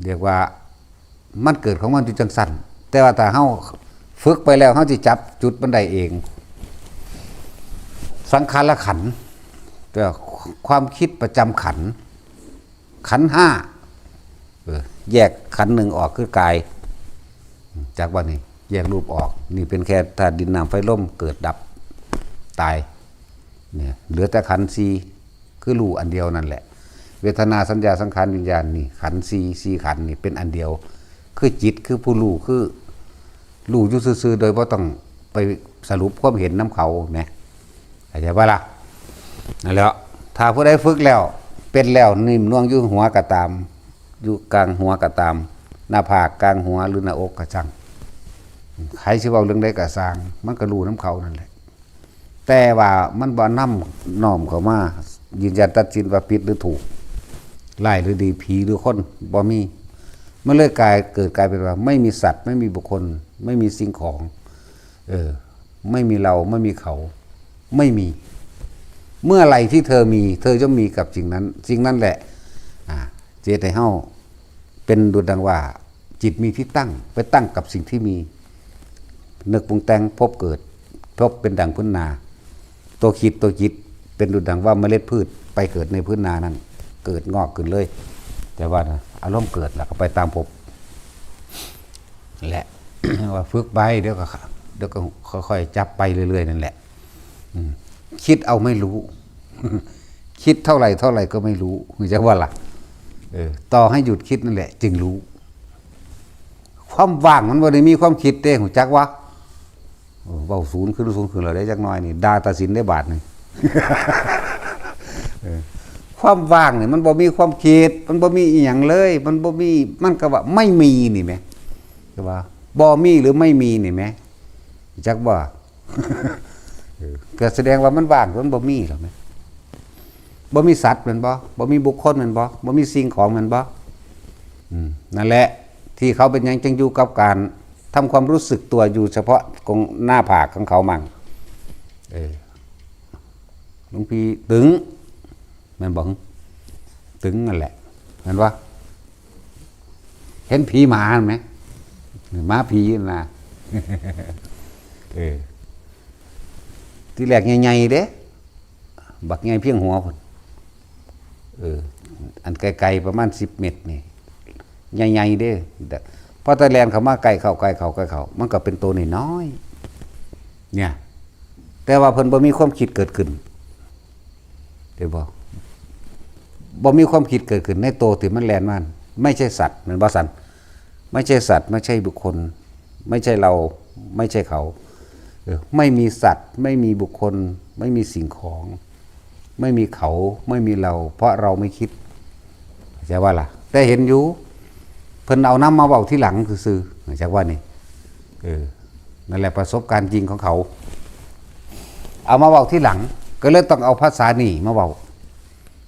เรียกว่ามันเกิดของมันอยู่จั่งซั้น แต่ว่าถ้าเฮาฝึกไปแล้ว เฮาสิจับจุดมันได้เอง สังขารขันธ์ แต่ความคิดประจำขันธ์ ขันธ์ห้า เออ แยกขันธ์หนึ่งออกคือกาย จากบัดนี้ แยกรูปออก นี่เป็นแค่ธาตุดินน้ำไฟลม เกิดดับ ตาย เนี่ย เหลือแต่ขันธ์สี่ คือรู้อันเดียวนั่นแหละ เวทนา สัญญา สังขาร วิญญาณ นี่ ขันธ์สี่ สี่ขันธ์นี่เป็นอันเดียว คือจิต คือผู้รู้ คือ รู้อยู่ซื่อๆ โดยบ่ต้องไปสรุปความเห็นนำเขาแหม เข้าใจบ่ล่ะ? นั่นแหละ ถ้าผู้ใดฝึกแล้ว เป็นแล้ว นิ่มนวลอยู่หัวก็ตาม อยู่กลางหัวก็ตาม หน้าผาก กลางหัว หรือหน้าอกก็ช่าง ไผสิเว้าเรื่องใดก็ซ่าง มันก็รู้นำเขานั่นแหละ แต่ว่ามันบ่นำน้อมเข้ามายืนยันตัดสินว่าผิดหรือถูก ร้ายหรือดี ผีหรือคน บ่มี มันเลยกลาย เกิดกลายเป็นว่า ไม่มีสัตว์ ไม่มีบุคคล ไม่มีสิ่งของ เออ ไม่มีเรา ไม่มีเขา ไม่มี เมื่อไหร่ที่เธอมี เธอย่อมมีกับสิ่งนั้น สิ่งนั้นแหละ อ่า สิเฮ็ดให้เฮาเป็นดุจดังว่า จิตมีที่ตั้ง ไปตั้งกับสิ่งที่มี นึกปรุงแต่ง พบเกิด พบเป็นดังพื้นนา ตัวคิด ตัวจิต เป็นดุจดังว่าเมล็ดพืช ไปเกิดในพื้นนานั้น เกิดงอกขึ้นเลย แต่ว่านะ อารมณ์เกิดแล้วก็ไปตามพบ แหละ ว่าฝึกไป เดี๋ยวก็ เดี๋ยวก็ค่อยๆจับไปเรื่อยๆนั่นแหละ อืม คิดเอาไม่รู้ คิดเท่าไหร่เท่าไหร่ก็ไม่รู้ จักว่าล่ะ เออ ต่อให้หยุดคิดนั่นแหละ จึงรู้ ความว่างมันบ่ได้มีความคิดเด้ ฮู้จักวะ? เออ เว้าศูนย์ขึ้น ศูนย์ขึ้นแล้วเด้ จักหน่อยนี่ ด่าตัดสินได้บาดนี่ เออ ความว่างนี่มันบ่มีความคิด มันบ่มีอีหยังเลย มันบ่มี มันก็ว่าไม่มีนี่แหม ก็ว่าบ่มีหรือไม่มีนี่แหม จักบ่? เออ ก็แสดงว่ามันว่าง มันบ่มีแล้วแหม บ่มีสัตว์แม่นบ่? บ่มีบุคคลแม่นบ่? บ่มีสิ่งของแม่นบ่? อืม นั่นแหละ ที่เขาเป็นหยังจึงอยู่กับการทำความรู้สึกตัวอยู่เฉพาะของหน้าผากของเขามั่ง เออ หลวงพี่ตึง แม่นบ่? ตึงนั่นแหละ แม่นบ่? เห็นผีหมาไหม? หมาผีนะ เออ ที่แรกใหญ่ๆเด้ บักใหญ่เพียงหัวพุ่น เออ อันไกลๆประมาณสิบเมตรนี่ ใหญ่ๆเด้ แต่พอตะแลนเข้ามาใกล้เข้า ใกล้เข้า ใกล้เข้า มันก็เป็นตัวน้อยๆ เนี่ย แต่ว่าเพิ่นบ่มีความคิดเกิดขึ้น เห็นบ่? บ่มีความคิดเกิดขึ้นในตัวที่มันแล่นมา ไม่ใช่สัตว์ แม่นบ่สัน? ไม่ใช่สัตว์ ไม่ใช่บุคคล ไม่ใช่เรา ไม่ใช่เขา เออ ไม่มีสัตว์ ไม่มีบุคคล ไม่มีสิ่งของ ไม่มีเขา ไม่มีเรา เพราะเราไม่คิด เข้าใจว่าล่ะ? แต่เห็นอยู่ เพิ่นเอานำมาเว้าทีหลังซื่อๆ จักว่านี่ เออ นั่นแหละประสบการณ์จริงของเขา เอามาเว้าทีหลัง ก็เลยต้องเอาภาษานี่มาเว้า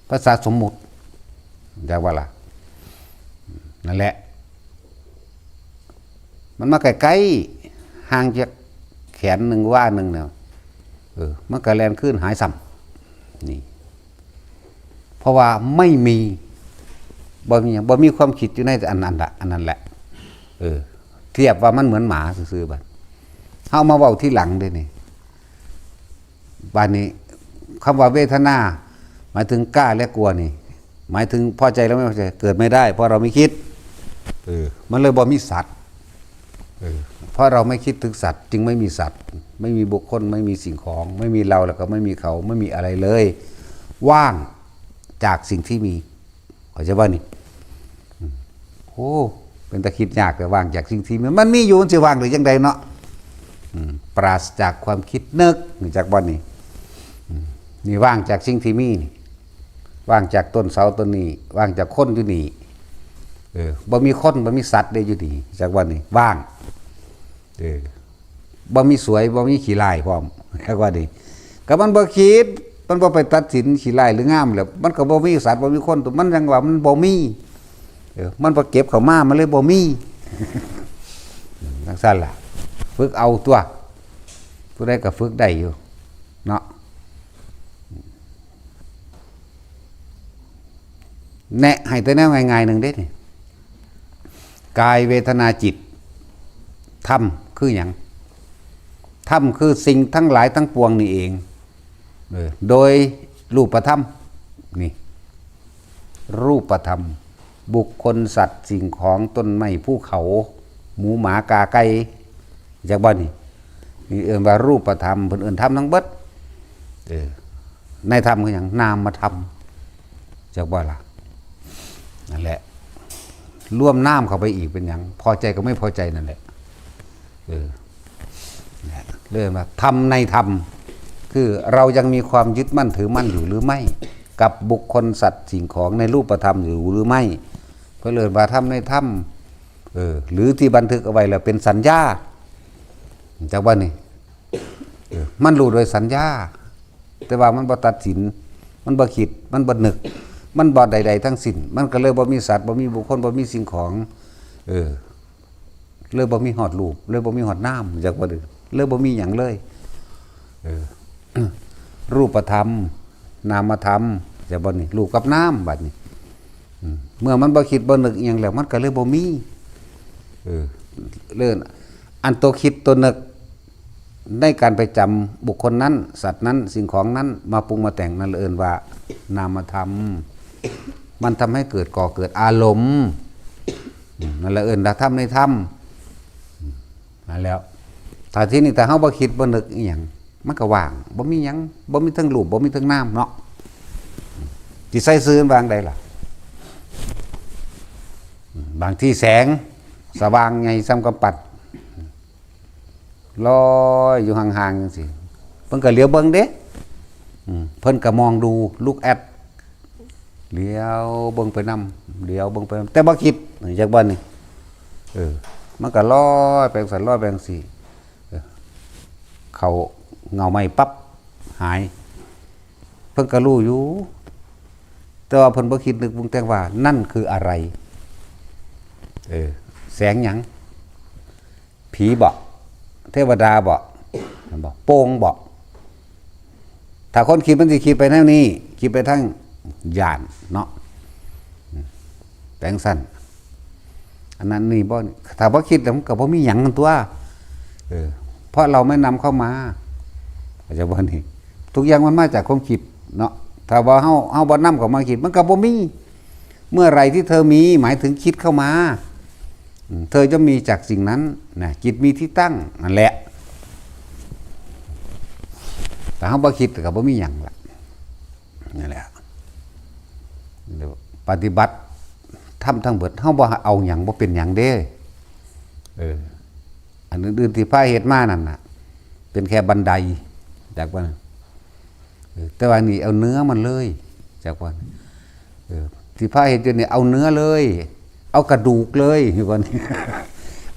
ภาษาสมมุติ จักว่าล่ะ? นั่นแหละ มันมาใกล้ๆ ห่างจากแขนหนึ่งวาหนึ่งเนี่ย เออ มันก็แล่นคืนหายซ้ำ นี่ เพราะว่าไม่มี บ่มีหยัง บ่มีความคิดอยู่ในอันนั้นละ อันนั้นแหละ เออ เทียบว่ามันเหมือนหมาซื่อๆ บัด เฮามาเว้าทีหลังเด้นี่ บัดนี้ คำว่าเวทนา หมายถึงกล้าและกลัวนี่ หมายถึงพอใจและไม่พอใจ เกิดไม่ได้ เพราะเราไม่คิด เออ มันเลยบ่มีสัตว์ เออ เพราะเราไม่คิดถึงสัตว์ จึงไม่มีสัตว์ ไม่มีบุคคล ไม่มีสิ่งของ ไม่มีเรา แล้วก็ไม่มีเขา ไม่มีอะไรเลย ว่างจากสิ่งที่มี เข้าใจบ่นี่? อืม โอ้ เป็นตาคิดยาก แต่ว่างจากสิ่งที่มี มันมีอยู่ มันสิว่างได้จั่งใดเนาะ? อืม ปราศจากความคิดนึก รู้จักบ่นี่? อืม นี่ว่างจากสิ่งที่มีนี่ ว่างจากต้นเสาต้นนี้ ว่างจากคนอยู่นี่ เออ บ่มีคน บ่มีสัตว์ได้อยู่นี่ รู้จักบ่นี่? ว่าง เออ บ่มีสวย บ่มีขี้ร้ายพร้อม จักว่านี่ ก็มันบ่คิด มันบ่ไปตัดสินขี้ร้ายหรืองามแล้ว มันก็บ่มีสัตว์ บ่มีคน มันจั่งว่ามันบ่มี เออ มันบ่เก็บเข้ามา มันเลยบ่มี จั่งซั้นล่ะ ฝึกเอาตัว ผู้ใดก็ฝึกได้อยู่ เนาะ แนะให้แต่แนวง่ายๆหนึ่งเด้นี่ กายเวทนาจิต ธรรมคือหยัง? ธรรมคือสิ่งทั้งหลายทั้งปวงนี่เอง เออ โดยรูปธรรม นี่ รูปธรรม บุคคล สัตว์ สิ่งของ ต้นไม้ ภูเขา หมู หมา กา ไก่ จักบ่นี่? นี่เอิ้นว่ารูปธรรม เพิ่นเอิ้นธรรมทั้งเบิด เออ ในธรรมคือหยัง? นามธรรม จักบ่ล่ะ? นั่นแหละ รวมนามเข้าไปอีกเป็นหยัง? พอใจกับไม่พอใจนั่นแหละ เออ เนี่ย เรื่องว่าธรรมในธรรม คือเรายังมีความยึดมั่นถือมั่นอยู่หรือไม่ กับบุคคลสัตว์สิ่งของในรูปธรรมอยู่หรือไม่ เพิ่นเอิ้นว่าธรรมในธรรม เออ หรือที่บันทึกเอาไว้แล้วเป็นสัญญา จักว่านี่ เออ มันรู้โดยสัญญา แต่ว่ามันบ่ตัดสิน มันบ่คิด มันบ่นึก มันบ่ใดๆทั้งสิ้น มันก็เลยบ่มีสัตว์ บ่มีบุคคล บ่มีสิ่งของ เออ เลยบ่มีฮอดรูป เลยบ่มีฮอดนาม จักว่าเด้อ เลยบ่มีหยังเลย เออ รูปธรรม นามธรรม จักบ่นี่ รูปกับนาม บัดนี้ อืม เมื่อมันบ่คิดบ่นึกอิหยังแล้ว มันก็เลยบ่มี เออ เรื่อง อันตัวคิดตัวนึก ในการไปจำบุคคลนั้น สัตว์นั้น สิ่งของนั้น มาปรุงมาแต่ง นั่นเอิ้นว่า นามธรรม มันทำให้เกิด ก่อเกิดอารมณ์ อืม นั่นแหละเอิ้นว่าธรรมในธรรม อืม นั่นแล้ว ถ้าทีนี้ถ้าเฮาบ่คิดบ่นึกอิหยัง มันก็ว่าง บ่มีหยัง บ่มีทั้งรูป บ่มีทั้งนามเนาะ สิใส่ซื่อวางใดล่ะ อืม บางทีแสงสว่างใหญ่ส่ำกำปั้น ลอยอยู่ห่างๆจังซี่ เพิ่นก็เหลียวเบิ่งเด้ อืม เพิ่นก็มองดู look at เหลียวเบิ่งไปนำ เหลียวเบิ่งไปนำ แต่บ่คิด จักบ่นี่ เออ มันก็ลอยไปจั่งซั้น ลอยไปจั่งซี้ เออ เข้าเงาไม้ปั๊บ หาย เพิ่นก็รู้อยู่ แต่ว่าเพิ่นบ่คิดนึกปรุงแต่งว่านั่นคืออะไร เออ แสงหยัง ผีบ่ เทวดาบ่ บ่ โป่งบ่ ถ้าคนคิดมันสิคิดไปแนวนี้ คิดไปทางญาณเนาะ อืม แปลงสั้น อันนั้นนี่บ่ ถ้าบ่คิดแล้วมันก็บ่มีหยังตัว เออ เพราะเราไม่นำเข้ามา เข้าใจบ่นี่ ทุกอย่างมันมาจากความคิดเนาะ ถ้าว่าเฮา เฮาบ่นำเข้ามาคิด มันก็บ่มี เมื่อไหร่ที่เธอมี หมายถึงคิดเข้ามา อืม เธอจะมีจากสิ่งนั้นนะ จิตมีที่ตั้ง นั่นแหละ ถ้าเฮาบ่คิดก็บ่มีหยังละ นั่นแหละ ปฏิบัติธรรมทั้งเบิด เฮาบ่เอาหยัง บ่เป็นหยังเด้ เออ อันอื่นๆที่พาเฮ็ดมานั่นน่ะ เป็นแค่บันได จักว่า เออ แต่ว่านี่เอาเนื้อมันเลย จักว่า เออ ที่พาเฮ็ดอยู่นี่เอาเนื้อเลย เอากระดูกเลย ว่านี่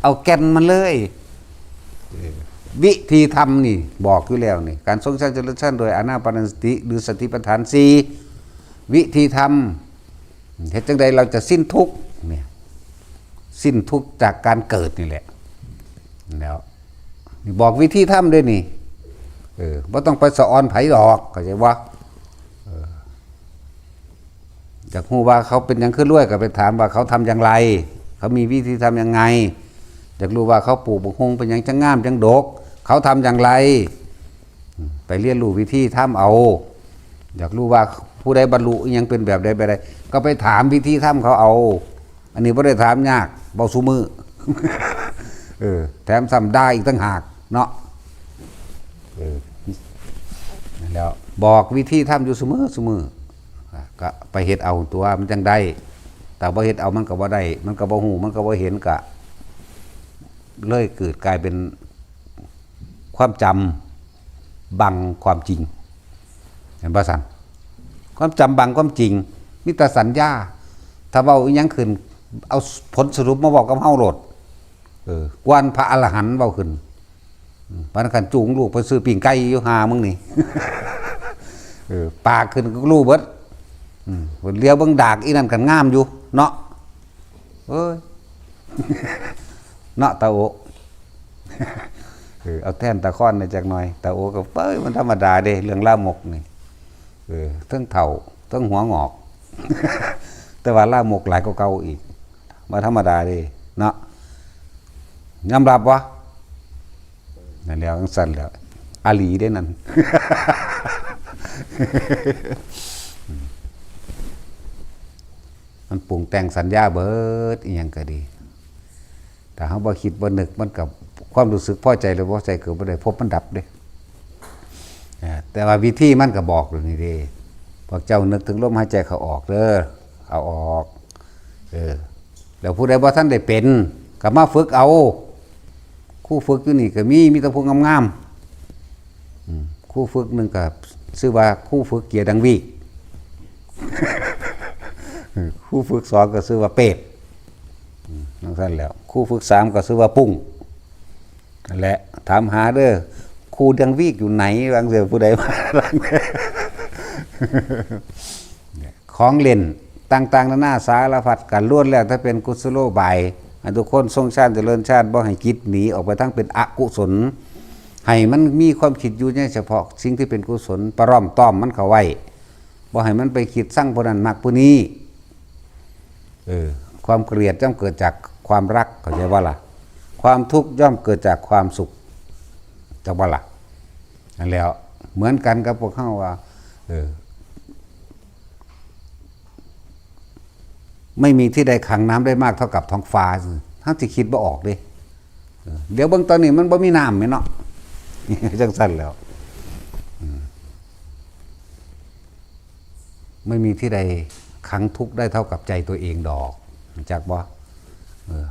เอาแก่นมันเลย เออ วิธีทำนี่บอกอยู่แล้วนี่ การทรงฌานเจริญฌานโดยอานาปานสติ หรือสติปัฏฐานสี่ วิธีทำ เฮ็ดจั่งใดเราจะสิ้นทุกข์เนี่ย สิ้นทุกข์จากการเกิดนี่แหละ แล้ว นี่บอกวิธีทำด้วยนี่ เออ บ่ต้องไปสะออนไผดอก เข้าใจบ่ เออ อยากรู้ว่าเขาเป็นหยังคือรวย ก็ไปถามว่าเขาทำอย่างไร เขามีวิธีทำยังไง อยากรู้ว่าเขาปลูกบักฮุ่งเป็นหยังจั่งงามจั่งดก เขาทำอย่างไร ไปเรียนรู้วิธีทำเอา อยากรู้ว่าผู้ใดบรรลุอิหยังเป็นแบบใดแบบใด ก็ไปถามวิธีทำเขาเอา อันนี้บ่ได้ถามยาก เว้าซุมื้อ เออ แถมซ้ำด่าอีกต่างหากเนาะ เออ นั่นแหล้ว บอกวิธีทำอยู่ซุมื้อซุมื้อ อ่ะ ก็ไปเฮ็ดเอาตัวมันจั่งได้ แต่บ่เฮ็ดเอามันก็บ่ได้ มันก็บ่ฮู้ มันก็บ่เห็น ก็เลยเกิดกลายเป็นความจำบังความจริง เห็นบ่ซั่น ความจำบังความจริง มีแต่สัญญา ถ้าเว้าอิหยังขึ้น เอาผลสรุปมาเว้ากับเฮาโลด เออ กวนพระอรหันต์เว้าขึ้น อืม ปานนั้นคันจูงลูกไปซื้อปิ้งไก่อยู่ ห่ามึงนี่ เออ ปากขึ้นก็รู้เบิด อืม เหลียวเบิ่งดากอีนั่นก็งามอยู่เนาะ เอ้ย เนาะตาโอ เออ เอาแท่นตาค้อนหน่อยจักหน่อย ตาโอก็ เอ้ย มันธรรมดาเด้ เรื่องลามกนี่ เออ เทิงเฒ่า เทิงหัวงอก แต่ว่าลามกหลายกว่าเก่าอีก บ่ธรรมดาเด้ เนาะ ยอมรับบ่ นั่นแหล้ว จั่งซั้นแหล้ว อาหลีเด้นั่น มันปรุงแต่งสัญญาเบิด อิหยังก็ดี ถ้าเฮาบ่คิดบ่นึก มันก็ ความรู้สึกพอใจหรือบ่พอใจเกิดบ่ได้ ภพมันดับเด้ อ่า แต่ว่าวิธีมันก็บอกอยู่นี่เด้ พวกเจ้านึกถึงลมหายใจเข้าออกเด้อ เข้าออก เออ แล้วผู้ใดบ่ทันได้เป็น ก็มาฝึกเอา ครูฝึกอยู่นี่ก็มี มีแต่ผู้งามๆ อืม ครูฝึกหนึ่งก็ชื่อว่าครูฝึกเกียร์ดังวีก ครูฝึกสองก็ชื่อว่าเปรต อืม จั่งซั้นแหล้ว ครูฝึกสามก็ชื่อว่าปุ้ง นั่นแหละ ถามหาเด้อ ครูดังวีกอยู่ไหน บางเทื่อผู้ใดมา ของเล่นต่างๆ นานาสารพัดก็ล้วนแล้วแต่เป็นกุศโลบาย ให้ทุกคนทรงฌานเจริญฌาน บ่ให้จิตหนีออกไปทางเป็นอกุศล ให้มันมีความคิดอยู่ในเฉพาะสิ่งที่เป็นกุศล ประล้อมต้อมมันเข้าไว้ บ่ให้มันไปคิดซังผู้นั้นมักผู้นี้ เออ ความเกลียดย่อมเกิดจากความรัก เข้าใจบ่ล่ะ ความทุกข์ย่อมเกิดจากความสุข จักบ่ล่ะ นั่นแหล้ว เหมือนกันกับพวกเฮาว่า เออ ไม่มีที่ใดขังน้ำได้มากเท่ากับท้องฟ้า เฮาสิคิดบ่ออกเด้ เออ เดี๋ยวเบิ่งตอนนี้มันบ่มีน้ำแม่นเนาะ จั่งซั้นแหล้ว อืม ไม่มีที่ใดขังทุกข์ได้เท่ากับใจตัวเองดอก รู้จักบ่ เออ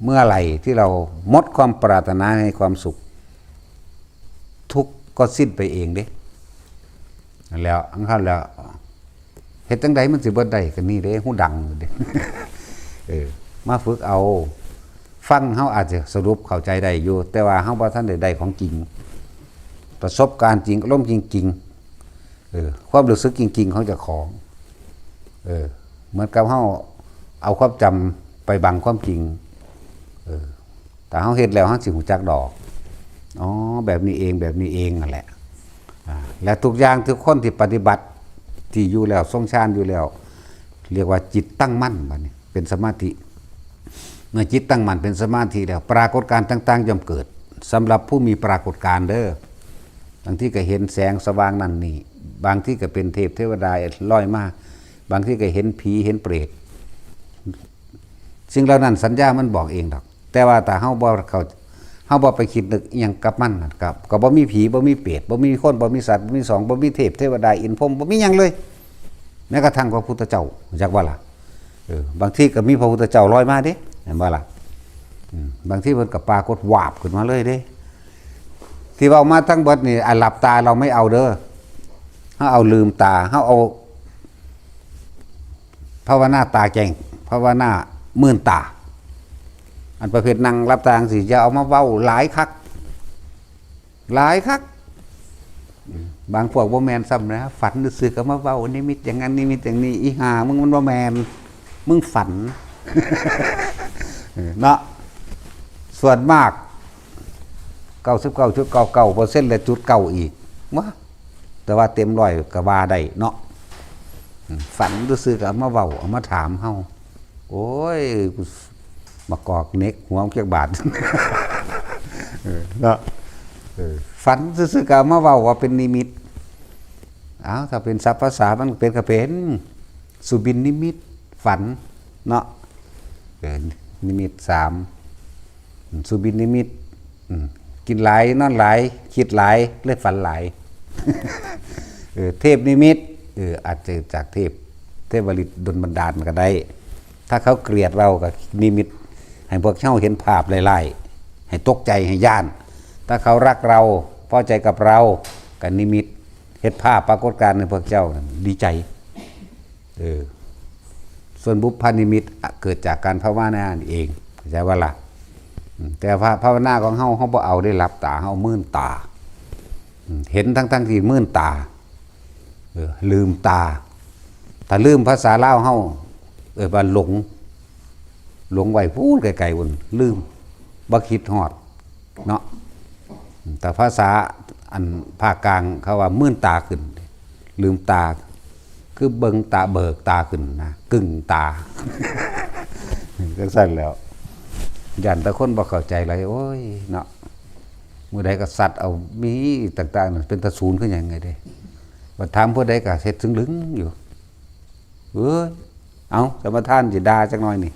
เมื่อไหร่ที่เราหมดความปรารถนาในความสุข ทุกข์ก็สิ้นไปเองเด้ นั่นแหล้ว อันคันแล้ว เฮ็ดจั่งใดมันสิเบิดได้ ก็นี่เด้ ฮูดังอยู่เด้ เออ มาฝึกเอา ฟังเฮาอาจจะสรุปเข้าใจได้อยู่ แต่ว่าเฮาบ่ทันได้ได้ของจริง ประสบการณ์จริง อารมณ์จริงๆ เออ ความรู้สึกจริงๆ ของเจ้าของ เออ เหมือนกับเฮาเอาความจำไปบังความจริง เออ ถ้าเฮาเฮ็ดแล้วเฮาสิรู้จักดอก อ๋อ แบบนี้เอง แบบนี้เองนั่นแหละ อ่า และทุกอย่างทุกคนที่ปฏิบัติ ที่อยู่แล้ว ทรงฌานอยู่แล้ว เรียกว่าจิตตั้งมั่น บัดนี้เป็นสมาธิ เมื่อจิตตั้งมั่นเป็นสมาธิแล้ว ปรากฏการณ์ต่างๆ ย่อมเกิด สำหรับผู้มีปรากฏการณ์เด้อ บางทีก็เห็นแสงสว่างนั่นนี่ บางทีก็เป็นเทพเทวดาลอยมา บางทีก็เห็นผีเห็นเปรต สิ่งเหล่านั้นสัญญามันบอกเองดอก แต่ว่าถ้าเฮาบ่เข้า เฮาบ่ไปคิดนึกอิหยังกับมันน่ะ ก็ ก็บ่มีผี บ่มีเปรต บ่มีคน บ่มีสัตว์ บ่มีสอง บ่มีเทพเทวดาอินทร์พรหม บ่มีหยังเลย แม้กระทั่งพระพุทธเจ้า รู้จักบ่ล่ะ เออ บางทีก็มีพระพุทธเจ้าลอยมาเด้ เห็นบ่ล่ะ อืม บางทีเพิ่นก็ปรากฏวาบขึ้นมาเลยเด้ ที่เว้ามาทั้งเบิดนี่ อ่ะ หลับตาเราไม่เอาเด้อ เฮาเอาลืมตา เฮาเอา ภาวนาตาแจ้ง ภาวนามื่นตา อันประเภทนั่งหลับตาจั่งซี้ อย่าเอามาเว้าหลายคัก หลายคัก บางพวกบ่แม่นซ้ำนะ ฝันซื่อๆ ก็มาเว้านิมิตอย่างนั้นนิมิตอย่างนี้ อีห่า มึงมันบ่แม่น มึงฝัน เนาะ ส่วนมาก เก้าสิบเก้าจุดเก้าเก้าเปอร์เซ็นต์ และจุดเก้าอีก วะ แต่ว่าเต็มร้อยก็ว่าได้เนาะ อืม ฝันซื่อๆ ก็เอามาเว้า เอามาถามเฮา โอ้ย กู มากอกเหน็กหัวจักบาท เออ เนาะ เออ ฝันซื่อๆ ก็เอามาเว้าว่าเป็นนิมิต อ้าว ถ้าเป็นศัพท์ภาษามันเป็นก็เป็น สุบินนิมิต ฝัน เนาะ เออ นิมิตสาม สุบินนิมิต อืม กินหลาย นอนหลาย คิดหลาย เลยฝันหลาย เออ เทพนิมิต เออ อาจจะจากเทพ เทพวริตดลบันดาลก็ได้ ถ้าเขาเกลียดเราก็นิมิต ให้พวกเฮาเห็นภาพหลายๆ ให้ตกใจ ให้ย้าน ถ้าเขารักเรา พอใจกับเรา ก็นิมิต เฮ็ดภาพปรากฏการณ์ให้พวกเจ้าดีใจ เออ ส่วนบุพนิมิตเกิดจากการภาวนานี่เอง เข้าใจบ่ล่ะ อืม แต่ว่าภาวนาของเฮา เฮาบ่เอาได้หลับตา เฮามื่นตา อืม เห็นทั้งๆ ที่มื่นตา เออ ลืมตา ถ้าลืมภาษาลาวเฮา เอิ้นว่าหลง หลงไว้พู้นไกลๆ พู้น ลืม บ่คิดฮอด เนาะ แต่ภาษาอันภาคกลางเขาว่ามื่นตาขึ้น ลืมตา คือเบิ่งตาเบิกตาขึ้นนะ กึ่งตา จั่งซั้นแหล้ว ย้านแต่คนบ่เข้าใจหลาย โอ้ย เนาะ มื้อใดก็สัตว์เอา มีต่างๆ นั่น เป็นตาสูนคือหยังไงเด้ บัดถามผู้ใดก็เฮ็ดซึ่งลึงอยู่ เอ้ย เอา สมทานสิด่าจักหน่อยนี่